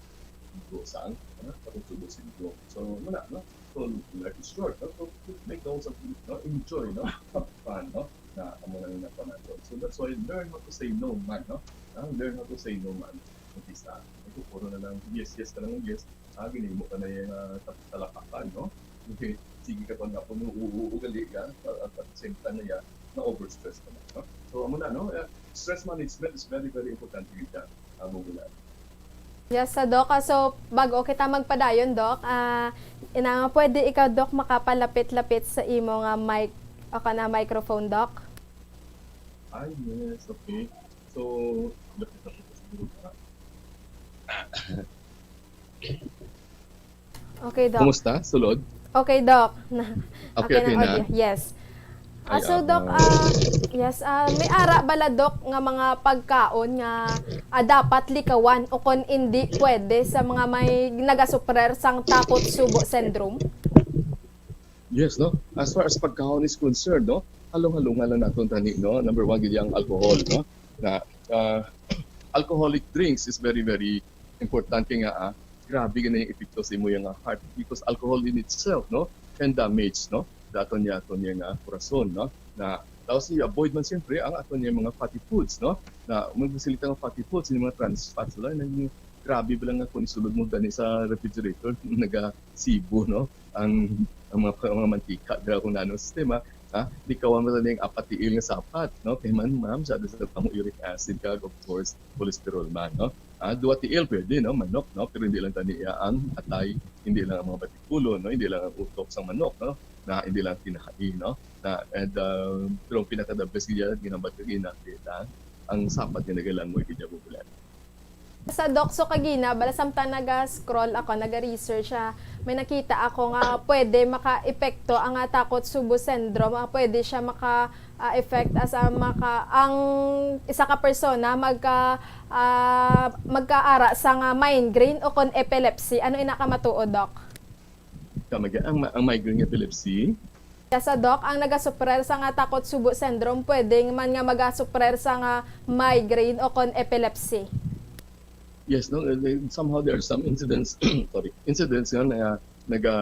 Igo sa ang, ano, Takotsubo syndrome. So, muna, no? So, life is short, no? So, make the most of it, no? Enjoy, no? Have fun, no? Na, amo na yung nakuha nato. So, that's why learn how to say no man, no? Ah, learn how to say no man. Umpisa. Ito, puro na lang yes, yes ka lang, yes. Ah, ginimo ka na yung, ah, tap-, talapakan, no? Okay. Sige ka pa nga po, no? Oo, oo, gali ka. At, at the same time na yan, na-overstress ka na, no? So, amo na, no? Eh, stress management is very, very important yun dyan. Amo mo na. Yes, sa Doc. Ah, so, bago kita magpadayon, Doc, ah, ina nga pwede ikaw, Doc, makapalapit-lapit sa imo nga mic o kana microphone, Doc? Ah, yes, okay. So, lapit na po siguro na. Okay, Doc. Kumusta? Sulod? Okay, Doc. Na, Okay, okay ang na? Audio. Yes. Ah, so, Doc, ah, yes, ah, may ara bala, Doc, nga mga pagkaon nga, ah, dapat likawan o kon indi pwede sa mga may nagasuprer sang takot subo syndrome? Yes, no? As far as pagkaon is concerned, no? Halong-halungan lang naton tani, no? Number one, gid ang alcohol, no? Na, ah, alcoholic drinks is very, very important kay nga, ah, grabe gani yung epekto sa imo nga heart because alcohol in itself, no, can damage, no, the aton niya, aton niya nga kurason, no, na tapos i-avoid man siyempre ang aton niya mga fatty foods, no, na magsilita nga fatty foods, yung mga trans fats lang, nag grabe ba lang nga kung isulod mo gani sa refrigerator, nagasibo, no, ang ang mga, mga mantika dira kung ano sistema, ha, di ka man yung apat tiil nga sapat, no, kay man, ma'am, sa sa pang uric acid ka, of course, cholesterol man, no? Ah, duwa tiil pwede, no? Manok, no? Pero hindi lang tani iya ang atay, hindi lang ang mga batikulo, no? Hindi lang ang utok sang manok, no? Na hindi lang kinahain, no? Na, and, uh, pero ang pinaka the best gid yan, ginambat ko gina, ang sapat nga nagalangoy gid yan, bubulan. Sa Doc, so kagina, bala samtang naga-scroll ako, naga-research siya, may nakita ako nga pwede maka-epekto ang, ah, takot subo syndrome, ah, pwede siya maka ah, effect as a maka ang isa ka persona magka ah, magkaara sa nga migraine o kon epilepsy. Ano ina ka matuod, Doc? Kamagyan ang, ma- ang migraine epilepsy. Sa Doc, ang nagasuprer sa nga takot subo syndrome pwedeng man nga magasuprer sa nga migraine o kon epilepsy. Yes, no, eh, eh, somehow there are some incidents, sorry, incidents nga na naga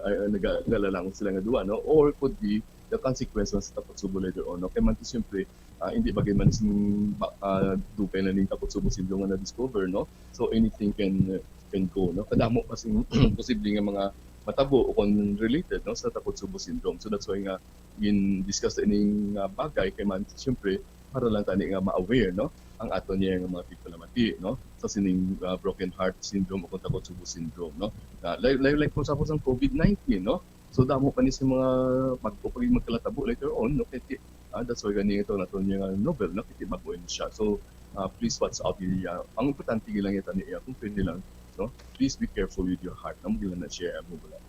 uh, naga nalalangon sila nga duwa, no, or could be the consequences sa takot subo later on, no? Kay man siyempre, ah, hindi bagay man sing ba- ah, dugay na ning takot subo syndrome nga na-discover, no? So anything can can go, no? Kadamo pa sing posible nga mga matabo o kon related, no, sa takot subo syndrome. So that's why nga gin-discuss ta ining, ah, bagay kay man siyempre para lang tani nga ma-aware, no, ang aton niya nga mga tigpalamati, no, sa sining, ah, broken heart syndrome o kon takot subo syndrome, no. Ah, like, like, like for example, ang covid nineteen, no? So damo pa ni sa mga bag-o pa gyud magkalatabo later on, no? Kay ti- ah, that's why gani ito naton niya nga novel, no? Kay ti bag-o ni siya. So, ah, please watch out niya. Ang importante lang ito niya kung pwede lang, no? Please be careful with your heart, no? Magila na siya ang mga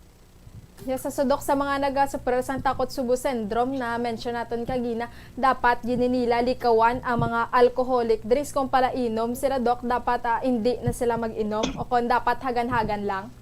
Yes, sa Doc, sa mga nagasuprer sang takot subo syndrome na mention naton kagina, dapat gini nila likawan ang mga alcoholic drinks. Kung palainom sila, Doc, dapat, ah, hindi na sila mag-inom o kung dapat hagan-hagan lang?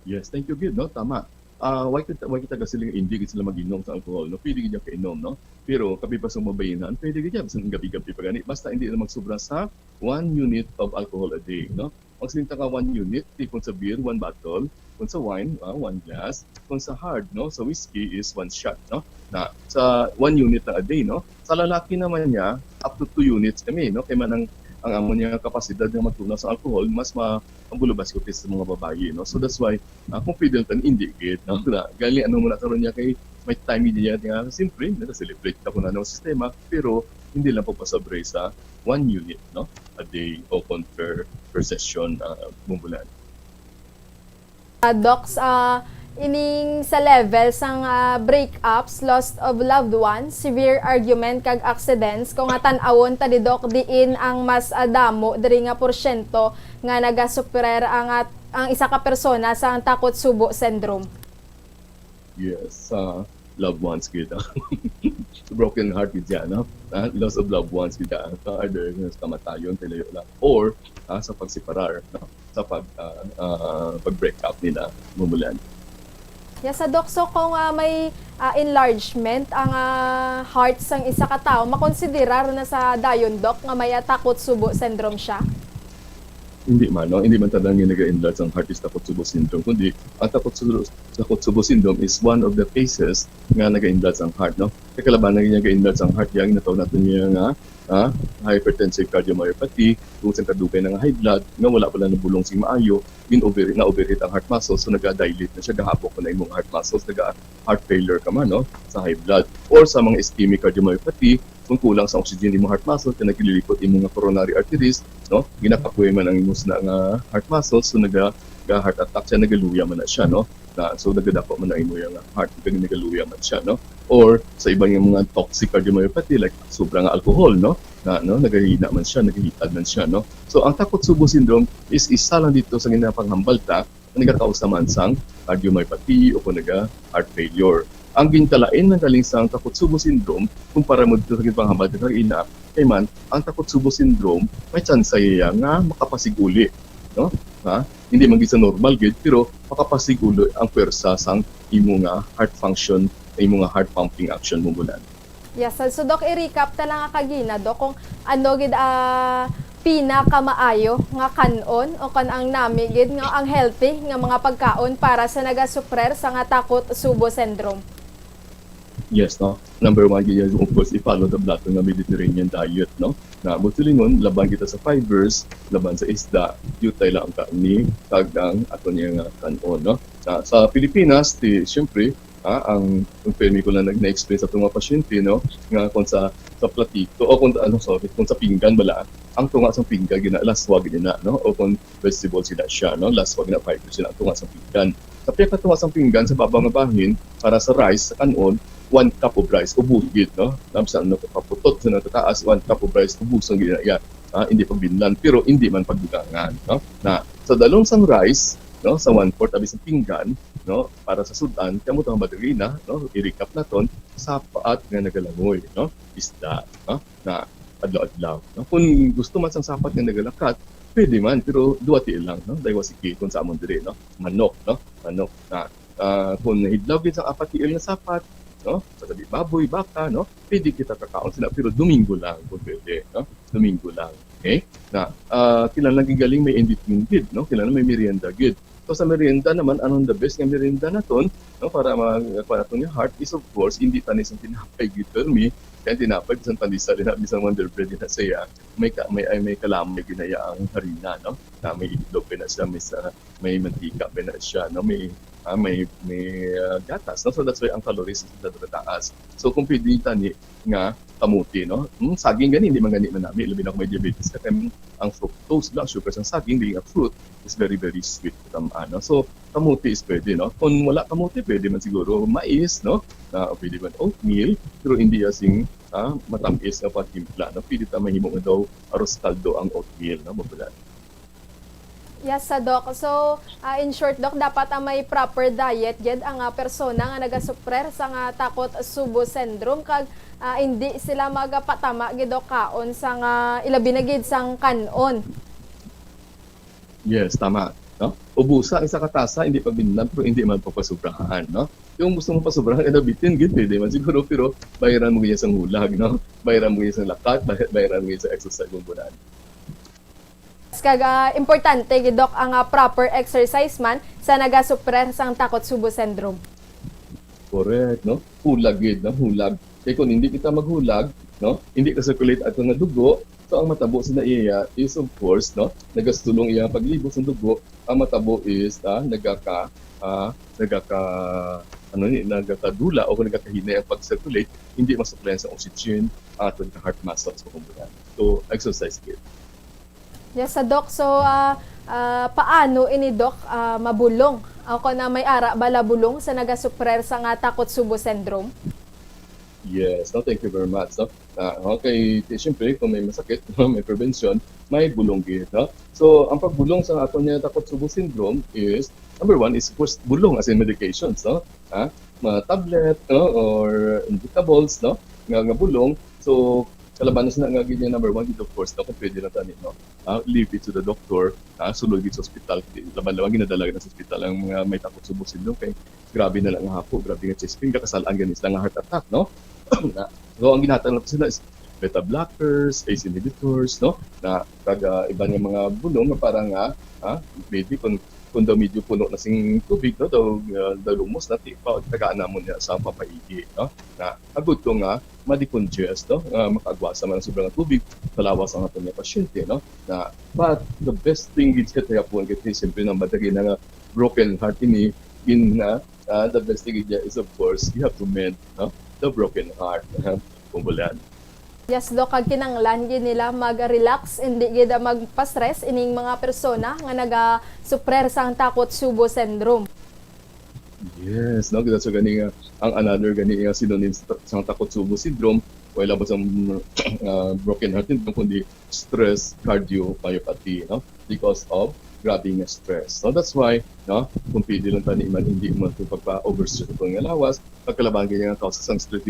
Yes, thank you gid, no? Tama. Ah, why kita, why kita gasiling hindi gid sila mag-inom sa alcohol, no? Pwede gid kainom, no? Pero kapi pa sa mabayinan, pwede gid yan. Bisan gabi-gabi pa gani. Basta hindi na magsubra sa one unit of alcohol a day, no? Magsiling ta ka one unit, di kung sa beer, one bottle, kung sa wine, ah, one glass, kung sa hard, no, sa whiskey is one shot, no. Na sa one unit na a day, no. Sa lalaki naman niya, up to two units kami, no. Kay man ang ang amo niya kapasidad nga magtunaw sa alcohol, mas ma ang bulubas ko kaysa sa mga babayi, no. So that's why, ah, kung pwede lang tan indicate, no. Na, gali ano mo na karon niya kay may time niya nga siyempre nag-celebrate ako na ng sistema, pero hindi lang pagpasabre sa one unit, no, a day o kon per, per session, uh, bumbulan. Uh, Docs, uh, ining sa level sang uh, breakups, loss of loved ones, severe argument kag accidents, kung nga tan-awon ta di, Doc, diin ang mas uh, damo diri nga porsyento nga nagasuprer ang uh, ang isa ka persona sa takot subo syndrome. Yes, uh, loved ones kita. Broken heart gid siya, no? Ah, loss of loved ones kita. Sa either sa kamatayon, kay layo lang. Or ah, sa pagseparar, no? Sa pag ah, ah, pag-break up nila, mumulan. Yes, sa Doc, so kung ah, may ah, enlargement ang ah, heart sang isa ka tawo, makonsiderar na sa dayon, Doc, nga may ah, takot subo syndrome siya? Hindi man, no? Hindi man talaga nga nag-enlarge ang heart is takot subo syndrome, kundi ang takot subo, takot subo syndrome is one of the cases nga nag-enlarge ang heart, no? Kay kalabanan niya nag-enlarge ang heart, yang natawag natin niya nga ah, hypertensive cardiomyopathy, kung sa kadugay na nga high blood, nga wala pala nabulong sing maayo, gin-overheat, na-overheat ang heart muscles, so naga-dilate na siya, gahabok na imong heart muscles, naga heart failure ka man, no? Sa high blood. Or sa mga ischemic cardiomyopathy, kung kulang sa oxygen imong heart muscle, kay naglilipot imong nga coronary arteries, no? Ginakapoy man ang imong sina nga heart muscle, so naga, ga heart attack siya, nagaluya man na siya, no? Na, so nagadako man ang imo nga heart, kag nagaluya man siya, no? Or sa iban nga mga toxic cardiomyopathy, like sobra nga alcohol, no? Na, no, nagahina man siya, nagahitad man siya, no? So ang takot subo syndrome is isa lang dito sa ginapanghambal ta, nagakausa man sang cardiomyopathy o kung naga heart failure. Ang gintalain nang galing sang Takotsubo syndrome, kumpara mo dito sa ginpanghabad ni Karina, kay man, ang Takotsubo syndrome, may tsansa iya nga makapasig-uli, no? Ha? Hindi man gid sa normal gid, pero makapasig-uli ang pwersa sang imo nga heart function, imo nga heart pumping action mo bulan. Yes, so, so Doc, i-recap ta lang nga kagina, Doc, kung ano gid ah, pinakamaayo nga kan-on o kan ang nami gid nga ang healthy nga mga pagkaon para sa nagasuprer sa nga Takotsubo syndrome. Yes, no? Number one, gid yan, of course, i-follow the blato nga Mediterranean diet, no? Na mo silingon, laban kita sa fibers, laban sa isda, diutay lang ang karni, kag ang ato niya nga kan-on, no? Sa, sa Pilipinas, ti, siyempre, ah, ang, ang permi ko lang nag- na-explain sa itong mga pasyente, no? Nga kung sa, sa platito, o kung, ano, sorry, kung sa pinggan, bala, ang tunga sa pinggan, gina, laswa, gina, no? O kung vegetable sila siya, no? Laswa, gina, fiber sila, ang tunga sa pinggan. Sa pinakatunga sa pinggan, sa baba nga bahin, para sa rice, sa kan-on, one cup of rice, ubos gid, no? Nabsa, no, kaputot sa natataas, one cup of rice, ubos ang gina, iya. Ah, hindi pagbinlan, pero hindi man pagdugangan, no? Na, sa dalong sang rice, no, sa one-fourth abi sa pinggan, no, para sa sud-an, kamo to ang madrina, no, i-recap naton, sapat nga nagalangoy, no, isda, no, na adlaw-adlaw, no. Kung gusto man sang sapat nga nagalakat, pwede man, pero duha tiil lang, no, daywa sige kung sa amon diri, no, manok, no, manok na, ah, kung nahidlaw gid sa apat tiil nga sapat, no, sa gabi baboy, baka, no, pwede kita kakaon sila, pero Domingo lang kung pwede, no, Domingo lang. Okay? Na, ah, kinahanglan gid galing may in-between gid, no? Kinahanglan may merienda gid. So sa merienda naman, anong the best nga merienda naton, no? Para ma-, para naton nga heart is, of course, hindi tanis ang tinapay gid, permi. Kaya ang tinapay, bisan pandesal, ina, bisan Wonder Bread, ina siya, may ka-, may, ay, may kalamay gid na iya ang harina, no? Na may itlog pa na siya, may sa, may mantika pa na siya, no? May, ah, may, may, ah, gatas, no? So that's why ang calories is taas. So kung pwede tani nga kamote, no? Hmm, saging gani, hindi man gani manami, labi na kung may diabetes ka, kay ang fructose, ang sugar sa saging, being a fruit, is very, very sweet, tam-, ano. So kamote is pwede, no? Kung wala kamote, pwede man siguro mais, no? Na pwede man oatmeal, pero hindi asing, ah, matamis nga patimpla, no? Pwede ta mahimo nga daw arroz caldo ang oatmeal, no? Mabulan. Yes, sa Doc. So, ah, in short, Doc, dapat ang may proper diet gid ang ah, persona nga nagasuprer sa nga Takotsubo syndrome, kag ah, hindi sila magapatama gid og kaon sa nga ilabi na gid sang kan-on. Yes, tama. No? Ubusa ang isa ka tasa, hindi pabinlan, pero hindi man pagpasubrahan, no? Kung gusto mo pasubrahan, kada bitin, gid, pwede man siguro, pero bayaran mo gid sang hulag, no? Bayaran mo gid sang lakat, bay-, bayaran mo gid sa exercise mo bulan. Kag ah, importante gid, Doc, ang ah, proper exercise man sa nagasuprer sang Takotsubo syndrome. Correct, no? Hulag gid, no? Hulag. Kay kung hindi kita maghulag, no? Hindi ka circulate ato nga dugo, so ang matabo sa iya is, of course, no? Nagasulong iya paglibot sa dugo, ang matabo is, ah, nagaka, ah, nagaka, ano ni, nagakadula o nagakahinay ang pag-circulate, hindi masuplayan sa oxygen, ato nga heart muscles, kumbaga. So, exercise gid. Yes, sa Doc. So, ah, ah, paano ini, Doc, ah, mabulong? O kung na may ara bala bulong sa nagasuprer sa nga Takotsubo syndrome? Yes, no, thank you very much. No? Ah, okay, ti-, siyempre, kung may masakit, may prevention, may bulong gid, no? So, ang pagbulong sa aton nga Takotsubo syndrome is, number one is, of course, bulong, as in medications, no? Ha? Mga tablet, no? Or injectables, no? Nga, nga bulong. So, kalabanan sila nga gid niya, number one, gid, of course, no? Kung pwede lang tani, no? Ah, leave it to the doctor, ah, sulod gid sa ospital. Laban-laban, ginadala na sa ospital ang mga may Takotsubo syndrome kay grabe na lang nga hapo, grabe nga chest pain, kakasal-an gani sila nga heart attack, no? Na, so, ang ginhatag lang sila is beta blockers, A C E inhibitors, no? Na, kag, ah, iban nga mga bulong nga para nga, ah, maybe kung, kung daw medyo puno na sing tubig, no? Daw, ah, daw lumos na, ti-, pa, tagaan namon niya sa papaigi, no? Na, agud to nga, ma-decongest, no? Nga makaagwasa man ang sobra nga tubig sa lawas ang aton nga pasyente, no? Na, but the best thing gid sa tiyapuan, kay siyempre na madali na nga broken heart ini, in na, ah, the best thing gid niya is, of course, you have to mend, no? The broken heart. Kumbalan. Yes, Doc, kag kinanglan gid nila mag-relax, hindi gid magpa-stress ining mga persona nga nagasuprer sang Takotsubo syndrome. Yes, no? Kita sa gani nga, ang another gani nga synonym sa, sa Takotsubo syndrome, wala ba sa, ah, broken heart syndrome, kundi stress cardiomyopathy, no? Because of grabe nga stress. So that's why, no, kung pwede lang tani man, hindi man itong pagpa-overstress ito nga lawas, pagkalaban kaya nga kausa sang stress,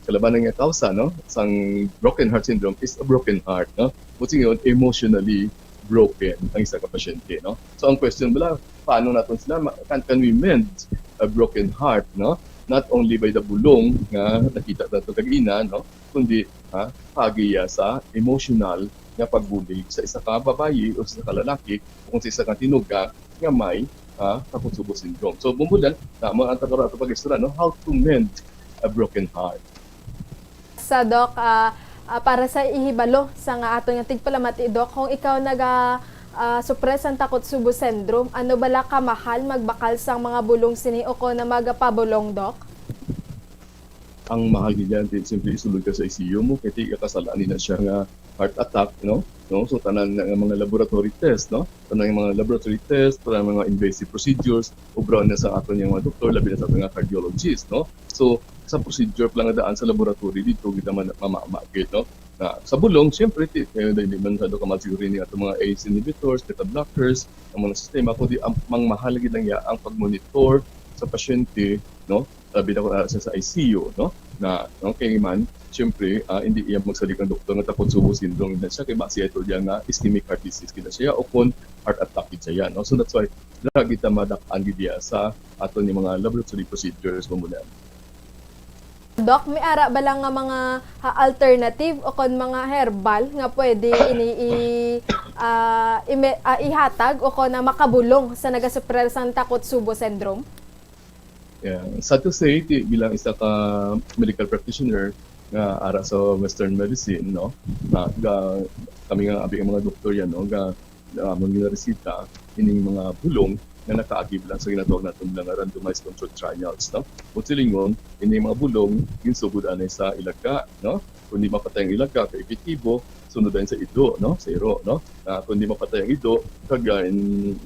kalaban nga kausa, no, sang broken heart syndrome is a broken heart, no? But yun, emotionally broken ang isa ka pasyente, no? So ang question bala, paano natin sila, ma- can, can we mend a broken heart, no? Not only by the bulong nga nakita nato kagina, no? Kundi, ha, pagiya sa emotional nga pagbulig sa isa ka babayi o sa isa ka lalaki o kung sa isa ka tinuga nga may, ha, Takotsubo syndrome. So, bumbulan, na mo ang takarato pag-istorya, no? How to mend a broken heart. Sa Doc, ah, ah, para sa ihibalo sa nga aton nga tigpalamati, Doc, kung ikaw naga ah, suppress ang Takotsubo syndrome, ano bala kamahal magbakal sang mga bulong sini o kon na magapabulong, Doc? Ang mahal gid yan, di, siyempre isulod ka sa I C U mo, kay di ka kasal-an na siya nga heart attack, no? No? So, tanan nga mga laboratory test, no? Tanan nga mga laboratory test, tanan nga mga invasive procedures, obra na sa aton nga mga doktor, labi na sa aton nga cardiologist, no? So, sa procedure pa lang nga daan sa laboratory, dito kita man mamama gid, no? Na sa bulong, siyempre, ti, eh, hindi man sa kamahal siguro ni ato mga A C E inhibitors, beta blockers, ang mga sistema, kundi ang, ang mahal gid lang ya ang pag-monitor sa pasyente, no? Labi na kung, ah, sa, sa I C U, no? Na, no, kay man, siyempre, ah, hindi iya magsalig ang doktor nga Takotsubo syndrome na siya, kay basi ito diya nga ischemic heart disease kita siya, o kung heart attack kita siya, no? So that's why, lagi ta madakan gid diya sa ato ni mga laboratory procedures mo muna. Doc, may ara ba lang nga mga, ah, alternative o kon mga herbal nga pwede ini i, ah, ime- ah, ihatag o kon na makabulong sa nagasuprer sang Takotsubo syndrome? Yeah. Sad to say, ti, bilang isa ka medical practitioner nga ara sa Western medicine, no, na ga, kami nga abi ang mga doktor yan, no, ga, uh, mga resita ining mga bulong nga nakaagi lang sa ginatawag naton nga randomized controlled trials, no? Kung silingon, ining mga bulong ginsugod anay sa ilaga, no? Kung di mapatay ang ilaga, kay epektibo, sunod din sa ido, no? Sa iro, no? Uh, kung di mapatay ang ido, kag uh,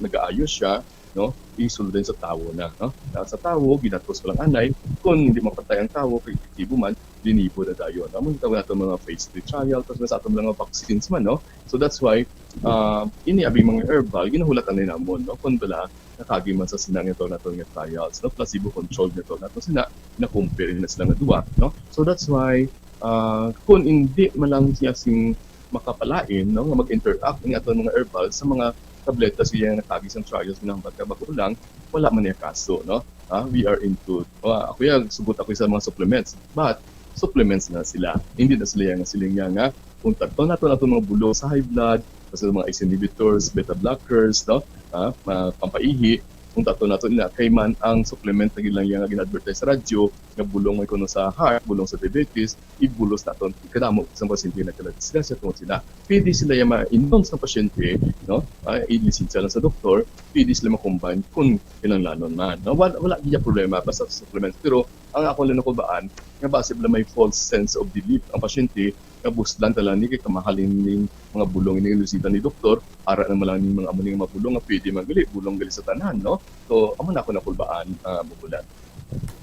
nagaayo siya, no? Isulod din sa tawo na, no? Uh, sa tawo, ginatos pa lang anay, kung hindi mapatay ang tawo, kay epektibo man, linibo na dayon. Amo ang tawag nato mga phase three trial, tapos sa ato mga vaccines man, no? So that's why, uh, ini abing mga herbal, ginahulat na namon, no? Kung bala, nakagi man sa sina nga tawag nato nga trials, no? Placebo controlled nga tawag nato sina, na-compare na sila nga duwa, no? So that's why, uh, kung hindi man lang siya sing makapalain, no, nga mag-interact ang ato mga herbal sa mga tableta siya nga nakagi sa trials nga hambat ka bago lang, wala man niya kaso, no? Ah, we are into, ah, ako yan, sugot ako sa mga supplements. But, supplements na sila. Hindi na sila yung siling niya nga, kung tagto nato nato mga bulong sa high blood, sa mga A C E inhibitors, beta blockers, no? Ah, mga pampaihi, kung tato nato nila, kay man ang supplement na gilang nga gina-advertise sa radyo, nga bulong may kuno sa heart, bulong sa diabetes, ibulos naton. Kadamo sa pasyente nga nagkadisgrasya tungod sila. Pwede sila yung mainom sa pasyente, no? Ah, ilisensya lang sa doktor, pwede sila makumbine kung kinanglanon man. No? Wala, wala niya problema basta sa supplements. Pero ang ako lang nakubaan, nga basi bala may false sense of belief ang pasyente, nga buslan talang ni kay kamahal ning mga bulong ini ilusita ni doktor, ara naman lang ning mga amo ning mga bulong nga pwede man gali, bulong gali sa tanan, no? So, amo na ako nakulbaan, uh, Bubulan.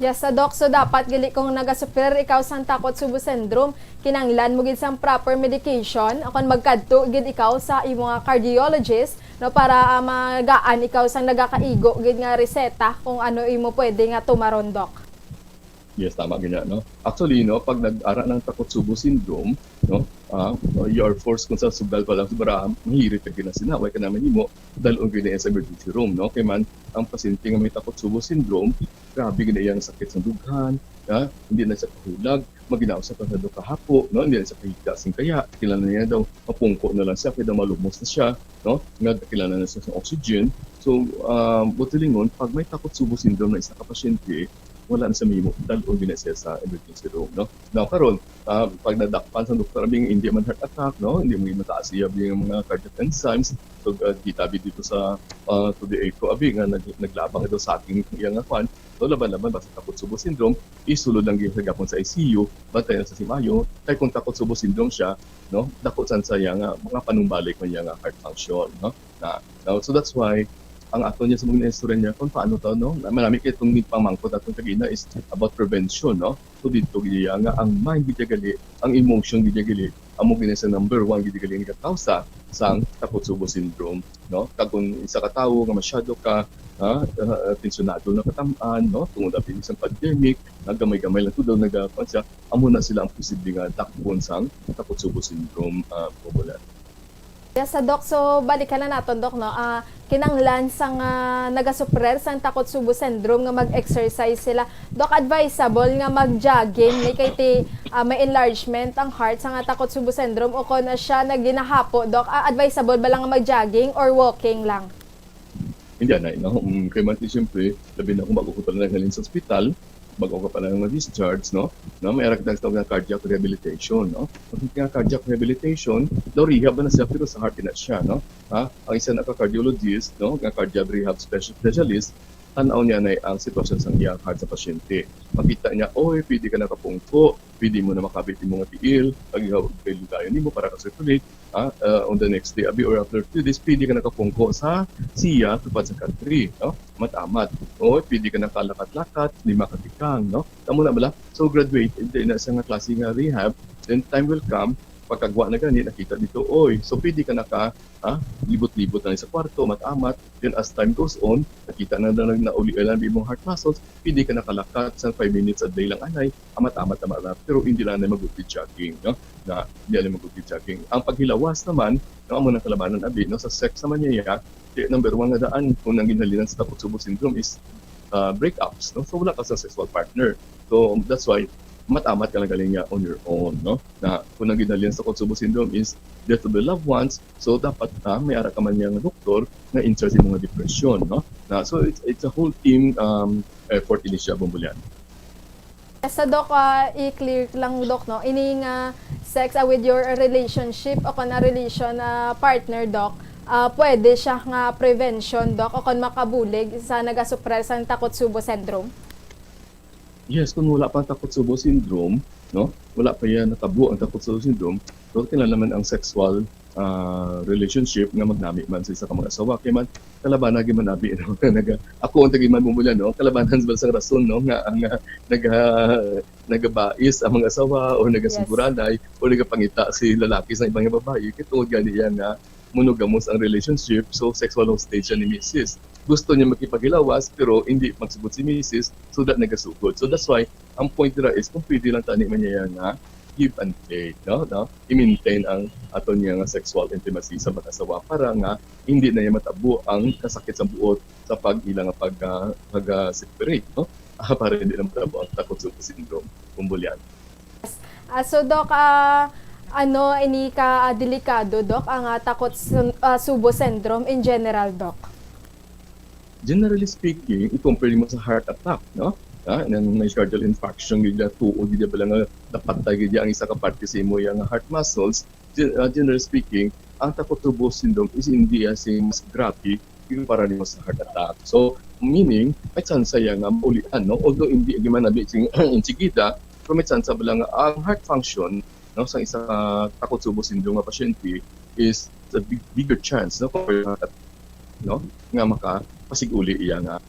Yes, sa Doc. So, dapat gali kung nagasuffer ikaw sang Takotsubo syndrome, kinanglan mo gid sang proper medication, o kon magkadto gid ikaw sa imo nga cardiologist, no, para, ah, magaan ikaw sang nagakaigo gid nga reseta kung ano imo pwede nga tumaron, Doc. Yes, tama gid na, no? Actually, no, pag nag-ara ng Takotsubo syndrome, no, ah, you are forced kung sa sugal pa lang sa baraha, mahirit ka gid na sina, way ka na mahimo, dal-on gid na sa emergency room, no? Kay man, ang pasyente nga may Takotsubo syndrome, grabe gid na iyang sakit sa dughan, ha? Hindi na siya kahulag, maginaw siya pa sa duha ka hapo, no? Hindi na siya kahiga sing kaya, kailangan niya daw mapungko na lang siya, kaya daw malumos na siya, no? Nga kailangan na siya sa oxygen. So, um, buti lingon, pag may Takotsubo syndrome na isa ka pasyente, wala na siya mahimo, dal-on gid na siya sa emergency room, no? Now, karon, ah, pag nadakpan sa doktor, abing hindi man heart attack, no? Hindi man mataas iya abing mga cardiac enzymes. So, ah, kita bi dito sa, ah, to the echo, abi nga nag-, naglabang ito sa ating iya nga kwan. So, laban-laban, basta Takotsubo syndrome, isulod lang gyud sa gapon sa I C U, bantayan sa simayo, kay kung Takotsubo syndrome siya, no? Dako san sa iya nga mga panumbalik man iya nga heart function, no? Na, no? So, that's why, ang ato niya sa mga istorya niya, kung paano to, no? Marami kayo itong pangmangkot atong kagina is about prevention, no? So, dito gid iya nga ang mind gid gali, ang emotion gid gali, amo gini sa number one gid gali nga kausa sang Takotsubo syndrome, no? Kag kung isa ka tawo nga masyado ka, ah, ah, tensyonado na katam-an, no? Tungod abi sa pandemic, nagamay-gamay lang to daw nagakuan siya, amo na sila ang posible nga dakpon sang Takotsubo syndrome, ah, Bombolan. Yes, sa Doc, so balikan na naton, Doc, no? Ah, kinanglan sang ah, nagasuprer sang Takotsubo syndrome nga mag-exercise sila. Doc, advisable nga mag-jogging ni kay ti ah, may enlargement ang heart sa nga Takotsubo syndrome o kon siya naginahapo, Doc, ah, advisable ba lang nga mag-jogging or walking lang? Hindi na, no? Mm, kay man, siyempre, labi na kung bago ko pa lang halin sa ospital, bago ka pa lang ma-discharge, no? No, may arag tawag nga cardiac rehabilitation, no? Ang nga cardiac rehabilitation, daw rehab na siya, pero sa heart na siya, no? Ha? Ang isa na ka cardiologist, no? Nga cardiac rehab special- specialist, tanaw niya na ang sitwasyon sa iyang heart sa pasyente. Makita niya, oy, pwede ka nakapungko, pwede mo na makabit imo nga tiil, pag ikaw pwede kayo nimo para ka circulate, ah, uh, on the next day, abi, or after two days, pwede ka nakapungko sa siya tupad sa country, no? Amat-amat. O pwede ka nakalakat-lakat, lima ka tikang, no? Tamo na bala? So graduate, hindi na sa nga klase nga rehab, then time will come, pagkagwa na gani, nakita dito, oy, so pwede ka naka, ah, libot-libot na sa kwarto, amat-amat, then as time goes on, nakita na na nauli lang imong heart muscles, pwede ka nakalakat sa five minutes a day lang anay, amat-amat na mara, pero hindi lang na mag-good jogging, no? Na hindi lang mag-good jogging. Ang paghilawas naman, no, amo nang kalabanan abi, no, sa sex naman niya, the number one nga daan kung nang ginhalinan sa Takotsubo syndrome is uh, breakups, no? So wala ka sa sexual partner. So that's why amat-amat ka lang galing niya on your own, no? Na kung nang ginhalinan sa Takotsubo syndrome is death of the loved ones, so dapat na may ara ka man niya nga doktor nga in charge sa mga depression, no? Na, so it's, it's a whole team um, effort ini siya, Bombolan. Sa Doc, ah, i-clear lang, Doc, no? Ini nga sex, ah, with your relationship o kon a relation, ah, partner, Doc, ah, pwede siya nga prevention, Doc, o kon makabulig sa nagasuprer sang Takotsubo syndrome? Yes, kung wala pa ang Takotsubo syndrome, no? Wala pa yan natabo ang Takotsubo syndrome, so kinahanglan man ang sexual ah, relationship nga magnami man sa isa ka mag-asawa. Kay man, kalabanan gyud man abi, no? Naga, ako ang tagiman mo mula, no? Kalabanan sa sang rason, no? Nga ang ah, naga, nagabais ang mga asawa o nagasiguranay o nagapangita si lalaki sa ibang babae. Kay tungod gani iya nga monogamous ang relationship, so sexual hostage siya ni misis. Gusto niya makipaghilawas pero hindi magsugod si misis, so that nagasugod. So that's why ang point dira is kung pwede lang tani man niya nga give and take, no? No? I-maintain ang aton niya nga sexual intimacy sa mag-asawa para nga hindi na niya matabo ang kasakit sa buot sa pag ila nga pag ah, pag ah, separate, no? Ah, para hindi na matabo ang Takotsubo syndrome, Bombolan. Ah, so, Doc, ah, ano ini ka ah, delikado, Doc, ang ah, Takotsubo syndrome in general, Doc? Generally speaking, i-compare mo sa heart attack, no? Ah, nang myocardial infarction gid ya, tuod gid ya bala nga napatay gid ya ang isa ka parte sa imo yang heart muscles. Gen- ah, generally speaking, ang Takotsubo syndrome is hindi as in mas grabe kumpara nimo sa heart attack. So, meaning, may chance ya nga maulian, no? Although hindi gyud man nabi sing insigida, pero may chance bala nga ang heart function, no, sa isa ka Takotsubo syndrome nga pasyente is a big, bigger chance, no, for heart attack, no, nga makapasig-uli iya nga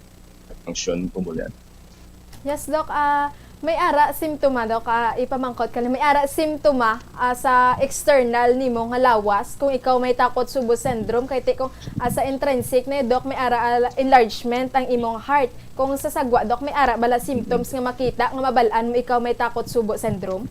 function, Bombolan. Yes, Doc. Ah, may ara simptoma, Doc. Ah, ipamangkot ka lang. May ara simptoma ah, sa external nimo nga lawas kung ikaw may Takotsubo syndrome. Kay ti kung ah, sa intrinsic na, Doc, may ara ah, enlargement ang imong heart. Kung sa sagwa, Doc, may ara bala symptoms nga makita nga mabal-an mo ikaw may Takotsubo syndrome?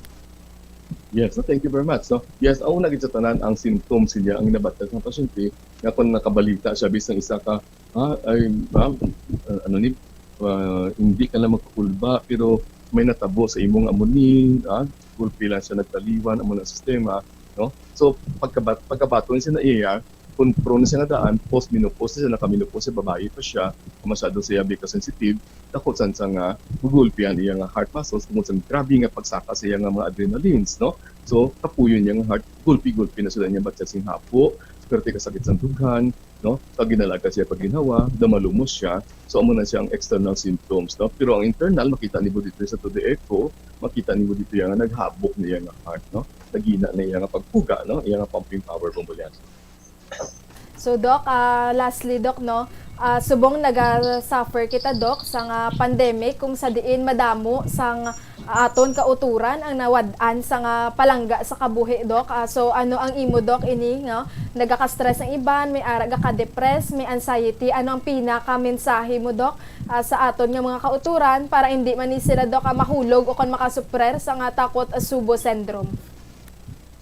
Yes, so thank you very much. So, yes, ang una gid sa tanan ang symptoms niya ang nabatag ng pasyente nga kung nakabalita siya bisan isa ka ah, ay, ma'am, ah, ano ni, ah, hindi ka lang magkakulba, pero may natabo sa imong amo ni, ah, gulpi lang siya nagtaliwan, amo na sistema, no? So, pagkabat pagkabaton siya na iya, kung prone siya nga daan, post menopause siya, naka-menopause siya, babae pa siya, masyado siya bika sensitive, dako chance nga gugulpihan iya nga heart muscles tungod sa grabe nga pagsaka sa iya nga mga adrenalines, no? So, kapuyon niya nga heart, gulpi-gulpi na sila niya, batsa sing hapo, swerte kasakit sa dughan, no? Pag ginalaga siya, pag ginhawa, daw malumos siya. So, amo na siya ang external symptoms, no? Pero ang internal, makita nimo dito sa two D echo, makita nimo dito yang naghabok na iya nga heart, no? Nagina na iya nga pagpuga, no? Iya nga pumping power, Bombolan. So, Doc, ah, lastly, Doc, no, ah, subong naga-suffer kita, Doc, sa nga pandemic kung sa diin madamo sang Aton kauturan ang nawad-an sa nga palangga sa kabuhi, Doc. Ah, so, ano ang imo, Doc, ini nga nagaka-stress ang iban, may ara gaka-depress, may anxiety? Ano ang pinaka-mensahe mo, Doc, ah, sa aton nga mga kauturan para hindi man ni sila, Doc, ah, mahulog o kon makasuprer sa nga takot subo syndrome?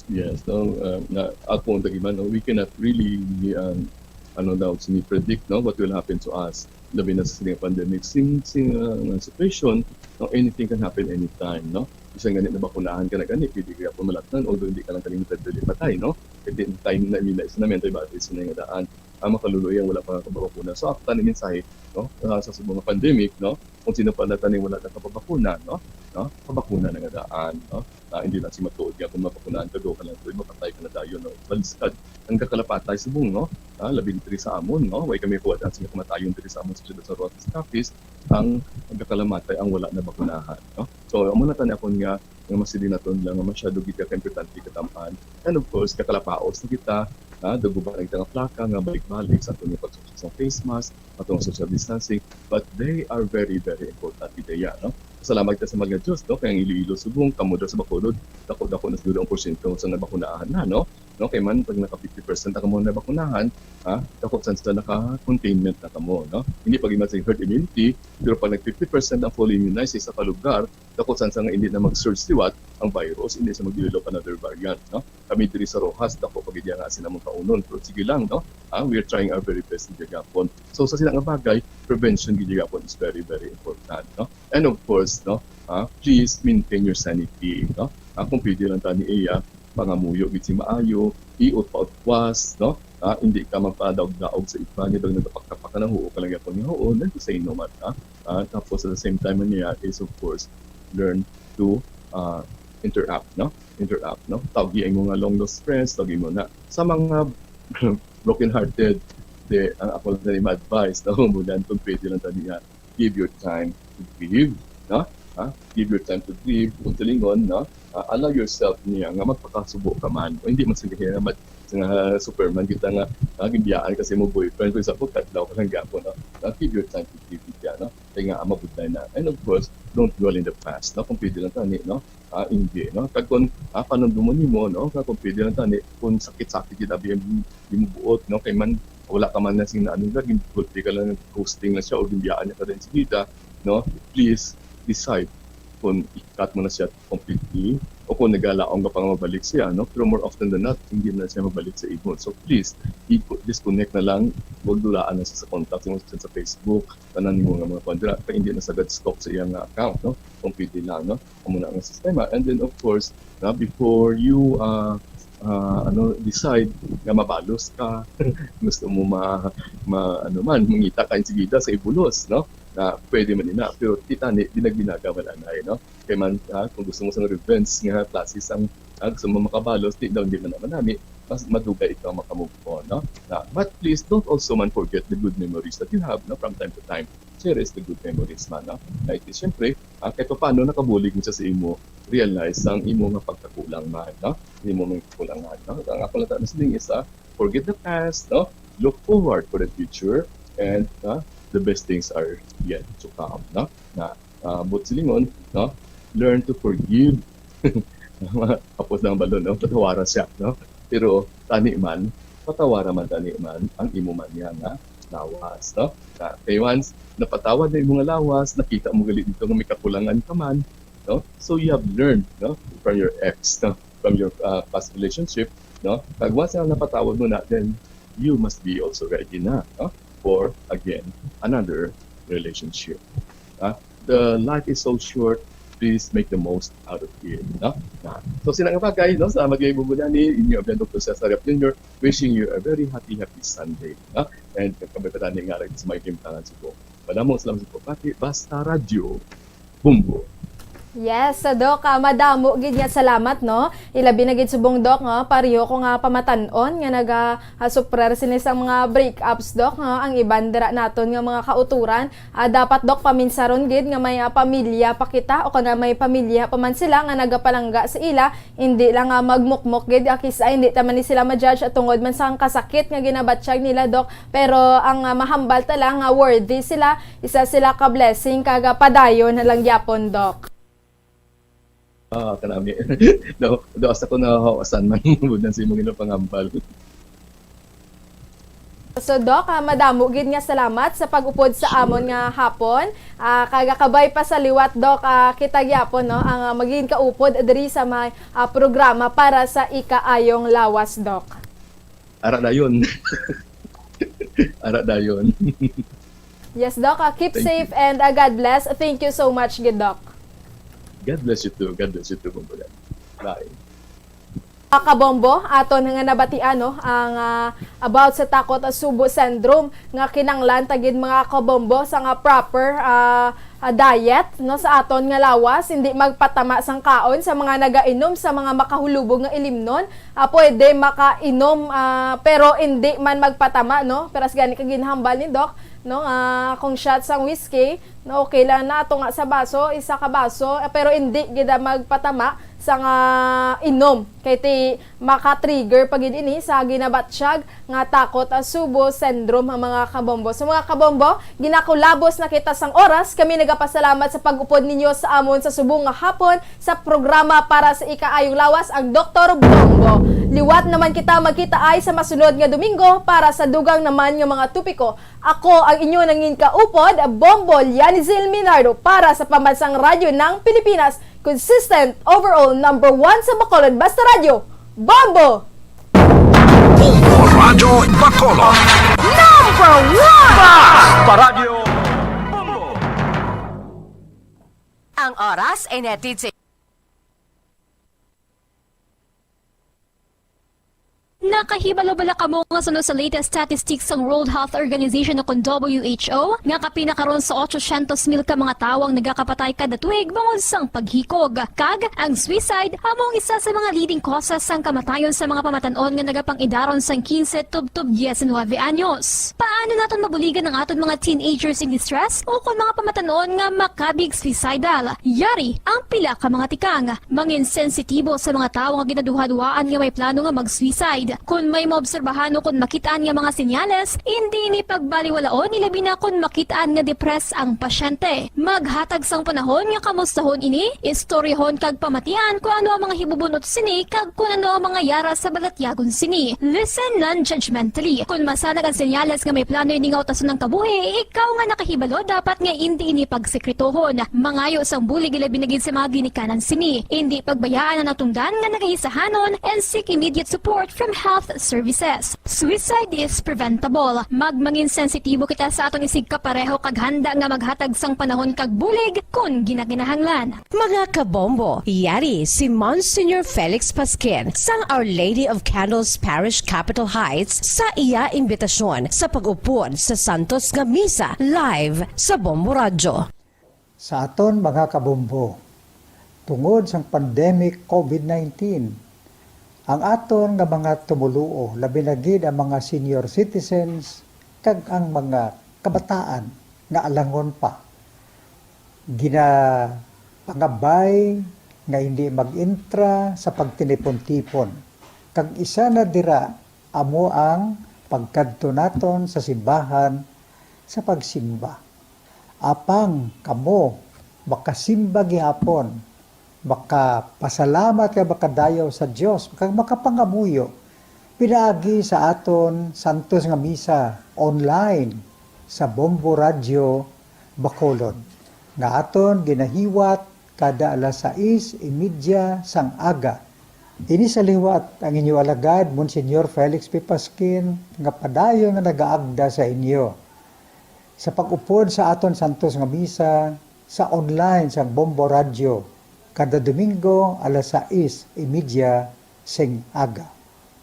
Yes, no, uh, na ako ang tagiman, no, we cannot really um, ano daw sini predict, no, what will happen to us, labi na sa sining pandemic, sing sing uh, nga situation, no, anything can happen anytime, no. Bisan gani nabakunahan ka na gani, pwede ka gyapon malatnan, although hindi ka lang kalimtan dili patay, no. Kay di time na nila isa na may antibodies na nga daan. Ang makaluloy ang wala pa nga kabakuna. So ako tani mensahe, no, uh, sa subong nga pandemic, no, kung sino pa nataning wala nakapabakuna, no, no, pabakuna na nga daan, no. Ah, hindi lang si matuod nga kung mabakunahan ka, duha ka lang tuig, mapatay ka na dayon, no. Baliskad ang kakalapatay subong, no. Ah, labi diri sa amon, no, way kami kuwad ang sila kamatayon diri sa amon sa siyudad sa Roxas, Capiz, ang nagakalamatay ang wala nabakunahan, no. So amo na tani akon nga nga masili naton lang nga masyado gid ka kaimportante katam-an. And of course, kakalapaos na kita, ha, daguban na kita nga plaka nga balik-balik sa aton nga pagsusok sa face mask, aton nga social distancing, but they are very, very important ideya, no? Salamat kita sa mga Diyos, no? Kay ang Iloilo subong, kamo daw sa Bacolod, dako-dako na siguro ang porsyento sa nabakunahan na, no? No, kay man pag naka fifty percent na kamo nabakunahan, ha, dako chance na naka-containment na kamo, no? Hindi pa gid man sa herd immunity, pero pag nag fifty percent ang fully immunized sa isa ka lugar, dako chance nga hindi na mag-surge liwat ang virus, hindi sa mag-develop another variant, no? Kami diri sa Roxas, dako pa gid nga sila mong kaunon, pero sige lang, no? Ah, we are trying our very best sa gihapon. So sa sila nga bagay, prevention gid gihapon is very, very important, no? And of course, no, ah, please maintain your sanity, no? Ah, kung pwede lang tani iya, pangamuyo gid sing maayo, iot pa utwas, no? Ah, hindi ka magpadaog-daog sa iba, niya daw nagapaktapak ka ng huo ka lang yapon nga huo, then to say no man, ah. Ah, tapos at the same time man niya is of course learn to ah, interact, no? Interact, no? Tawgi ang mga long lost friends, tawgi mo na. Sa mga broken hearted, di, ang ako lang din ma-advise, no? Mulan kung pwede lang tani nga, give your time to grieve, no? Ha? Give your time to grieve, kung tulingon, no? Ah, allow yourself niya nga magpakasubo ka man. O hindi man sige nga mag nga Superman kita nga ah, gibiyaan kasi mo boyfriend, for example, kadlaw ka lang gyapon, no? Ah, give your time to grieve niya, no? Kay nga mabudlay na. And of course, don't dwell in the past, no? Kung pwede lang tani, no? Ah, hindi, no? Kag kung ah, panumdumon nimo, no? Kag kung pwede lang tani, kung sakit-sakit gid abi ang gimubuot, no? Kay man wala ka man na sing naano, gulpi ka lang, ghosting na siya o ginbiyaan niya ka din sigida, no? Please decide kung i-cut mo na siya completely o kung nagalaom ka pa nga mabalik siya, no? Pero more often than not, hindi na siya mabalik sa imo. So please, i-, disconnect na lang, wag dulaan na siya sa contact mo sa Facebook, tanan nimo nga mga kondra, kay hindi na sagad stalk sa iyang account, no? Kung pwede lang, no? Amo na ang sistema. And then of course, na before you uh, uh, ano decide nga mabalos ka, gusto mo ma, ma ano man, mangita ka insigida sa ibulos, no? Na pwede man ina, pero kita ni binaginaga man anay, no? Kay man, ah, kung gusto mo sa revenge nga klase sang ah, gusto mo makabalos, di daw hindi man naman nami, mas madugay ikaw makamove on, no? Na, but please don't also man forget the good memories that you have, no, from time to time. Cherish the good memories man, no? Na it is, syempre, ah, kahit pa paano nakabulig mo siya sa imo, realize ang imo nga pagkakulang man, no? Imo nga pagkakulang man, no? Ang ako lang tanong sining isa, forget the past, no? Look forward for the future and uh, the best things are yet to come, no? Na uh, but silingon, no? Learn to forgive. Tapos lang balon, no? Patawara siya, no? Pero tani man, patawara man tani man ang imo man niya nga lawas, no? Na, kay once napatawad na imo nga lawas, nakita mo gali dito nga may kakulangan ka man, no? So you have learned, no, from your ex, no, from your uh, past relationship, no? Kag once na napatawad mo na, then you must be also ready na, no, for again another relationship. Uh, the life is so short, please make the most out of it, no? Na. So sila nga bagay, no, sa magay bubulani, inyo ang Doctor Cesar Yap Junior, wishing you a very happy, happy Sunday, no? And kami pa tani nga rin sa may kimtangan sa po. Madamo, salamat sa pagpati. Basta Radyo, Bumbo. Yes, sa Doc, ah, madamo gid nga salamat, no? Ilabi na gid subong, Doc, nga pareho ko nga pamatan-on nga naga ah, suprer sini sang mga breakups, Doc, nga ang iban dira naton nga mga kauturan, ah, dapat, Doc, paminsaron gid nga may ah, pamilya pa kita o kana may pamilya pa man sila nga nagapalangga sa ila, hindi lang nga magmukmok gid, ah, kis-a hindi ta man ni sila ma-judge at tungod man sa kasakit nga ginabatyag nila, Doc, pero ang ah, mahambal ta lang nga worthy sila, isa sila ka blessing kag ah, padayon na lang gyapon, Doc. Ah, kanami. Do, do, hasta ko nahawasan man, budan sa imong ginapangambal. So, Doc, ah, madamo gid nga salamat sa pag-upod sa amon nga hapon. Ah, kag kabay pa sa liwat, Doc, ah, kita gyapon, no, ang, ah, maging kaupod diri sa may, ah, programa para sa ikaayong lawas, Doc. Ara dayon. Ara dayon. Yes, Doc. Ah, keep Thank you. safe and, ah, God bless. Thank you so much, gid, Doc. God bless you too. God bless you too, Ma'am Bulan. Bye. Mga kabombo, aton nga nabatian, no, ang, ah, about sa takot, ah, subo syndrome nga kinanglan ta gid, mga kabombo, sa nga proper, ah, ah, diet, no, sa aton nga lawas, hindi magpatama sang kaon sa mga nagainom sa mga makahulubog nga ilimnon. Ah, pwede makainom, ah, pero hindi man magpatama, no? Pero as gani ka ginhambal ni Doc, no, nga kung shot sang whiskey, no, okay lang na ato nga sa baso, isa ka baso, eh, pero hindi gid magpatama sa nga inom. Kay ti maka-trigger pa gid ini sa ginabatyag nga takot, ah, subo syndrome ang mga kabombo. So, mga kabombo, ginakulabos na kita sang oras. Kami nagapasalamat sa pag-upod ninyo sa amon sa subong nga hapon sa programa para sa ikaayong lawas, ang Doktor Bombo. Liwat naman kita magkitaay sa masunod nga Domingo para sa dugang naman nga mga topiko. Ako ang inyo nangin kaupod, Bombo Lianizil Minardo para sa Pambansang Radyo ng Pilipinas, consistent, overall, number one sa Bacolod. Basta Radyo, Bombo! Bombo Radyo Bacolod. Number one! Basta Radyo Bombo. Ang oras ay na D J. Nakahibalo bala kamo nga suno sa latest statistics sang World Health Organization o kon W H O, nga kapin na karon sa otsosyentos mil ka mga tawo ang nagakapatay kada tuig bangod sang paghikog? Kag ang suicide amo ang isa sa mga leading causes sang kamatayon sa mga pamatan-on nga nagapang-idaron sang quince tubtob diecinuebe anyos. Paano naton mabuligan ang aton mga teenagers in distress o kon mga pamatan-on nga makabig suicidal? Yari ang pila ka mga tikang. Mangin sensitibo sa mga tawo nga ginaduhaduhaan nga may plano nga mag-suicide. Kon may maobserbahan o kon makit-an nga mga senyales, indi ini pagbaliwalaon, ilabi na kon makit-an nga depressed ang pasyente. Maghatag sang panahon nga kamustahon ini, istoryahon kag pamatian kon ano ang mga hibubun-ot sini kag kon ano ang mga yara sa balatyagon sini. Listen non-judgmentally. Kon masanag ang senyales nga may plano ini nga utason ang kabuhi, ikaw nga nakahibalo dapat nga indi ini pagsekretohon. Mangayo sang bulig, ilabi na gid sa mga ginikanan sini. Indi pagbayaan ang natungdan nga nagahisahanon and seek immediate support from health services. Suicide is preventable. Magmangin sensitibo kita sa aton isigkapareho kag handa nga maghatag sang panahon kag bulig kon ginakinahanglan. Mga kabombo, yari si Monsignor Felix Pasquin sang Our Lady of Candles Parish, Capitol Heights, sa iya imbitasyon sa pag-upod sa santos nga misa live sa Bombo Radyo. Sa aton mga kabombo, tungod sang pandemic covid nineteen, ang aton nga mga tumoluo, labi na gid ang mga senior citizens kag ang mga kabataan nga alangon pa, ginapangabay nga hindi mag-intra sa pagtinipon-tipon. Kag isa na dira amo ang pagkadto naton sa simbahan sa pagsimba. Apang kamo makasimba gihapon, makapasalamat kag makadayaw sa Dios, kag makapangamuyo pinaagi sa aton santos nga misa online sa Bombo Radyo Bacolod, nga aton ginahiwat kada alas sais y media sang aga. Ini sa liwat ang inyo alagad, Monsignor Felix P. Pasquin, nga padayon nga nagaagda sa inyo sa pag-upod sa aton santos nga misa sa online sang Bombo Radyo kada Domingo alas sais y media sing aga.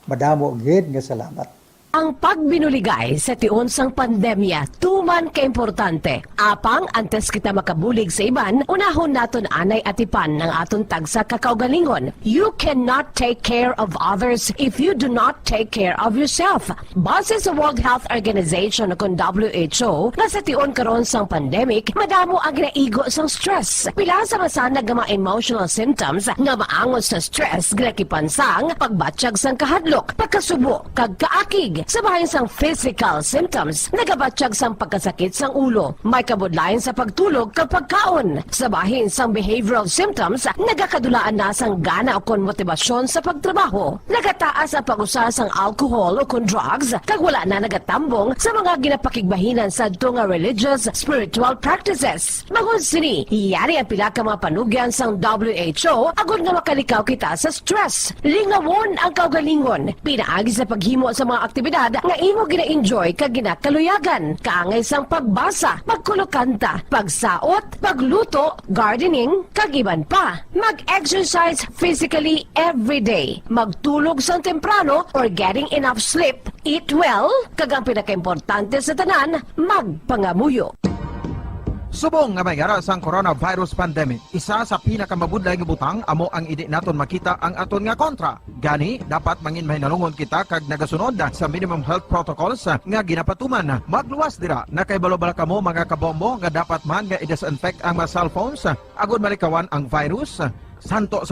Madamo gid nga salamat. Ang pagbinuligay sa tion sang pandemya tuman ka importante. Apang antes kita makabulig sa iban, unahon naton anay atipan ang aton tagsa ka kaugalingon. You cannot take care of others if you do not take care of yourself. Base sa World Health Organization o kon W H O, nga sa tion karon sang pandemic, madamo ang ginaigo sang stress. Pila sa masanag nga mga emotional symptoms nga maangot sa stress ginakipan sang pagbatyag sang kahadlok, pagkasubo, kag kaakig. Sa bahin sang physical symptoms, nagabatyag sang pagkasakit sang ulo, may kabudlayan sa pagtulog kag pagkaon. Sa bahin sang behavioral symptoms, nagakadulaan na sang gana ukon motibasyon sa pagtrabaho. Nagataas ang pag-usar sang alcohol ukon drugs, kag wala na nagatambong sa mga ginapakigbahinan sadto nga religious, spiritual practices. Bangod sini, yari ang pila ka mga panugyan sang W H O agod nga makalikaw kita sa stress. Lingawon ang kaugalingon pinaagi sa paghimo sa mga aktibidad nga imo gina-enjoy kag ginakaluyagan, kaangay sang pagbasa, pagkulokanta, pagsaot, pagluto, gardening, kag iban pa. Mag-exercise physically every day. Magtulog sang temprano or getting enough sleep. Eat well, kag ang pinakaimportante sa tanan, magpangamuyo. Subong nga may ara sang coronavirus pandemic, isa sa pinakamabudlay nga butang amo ang hindi naton makita ang aton nga kontra. Gani, dapat mangin mahinalungon kita kag nagasunod sa minimum health protocols nga ginapatuman. Magluwas dira, nakahibalo bala kamo, mga kabombo, nga dapat man nga i-disinfect ang mga cellphones agod malikawan ang virus? Santo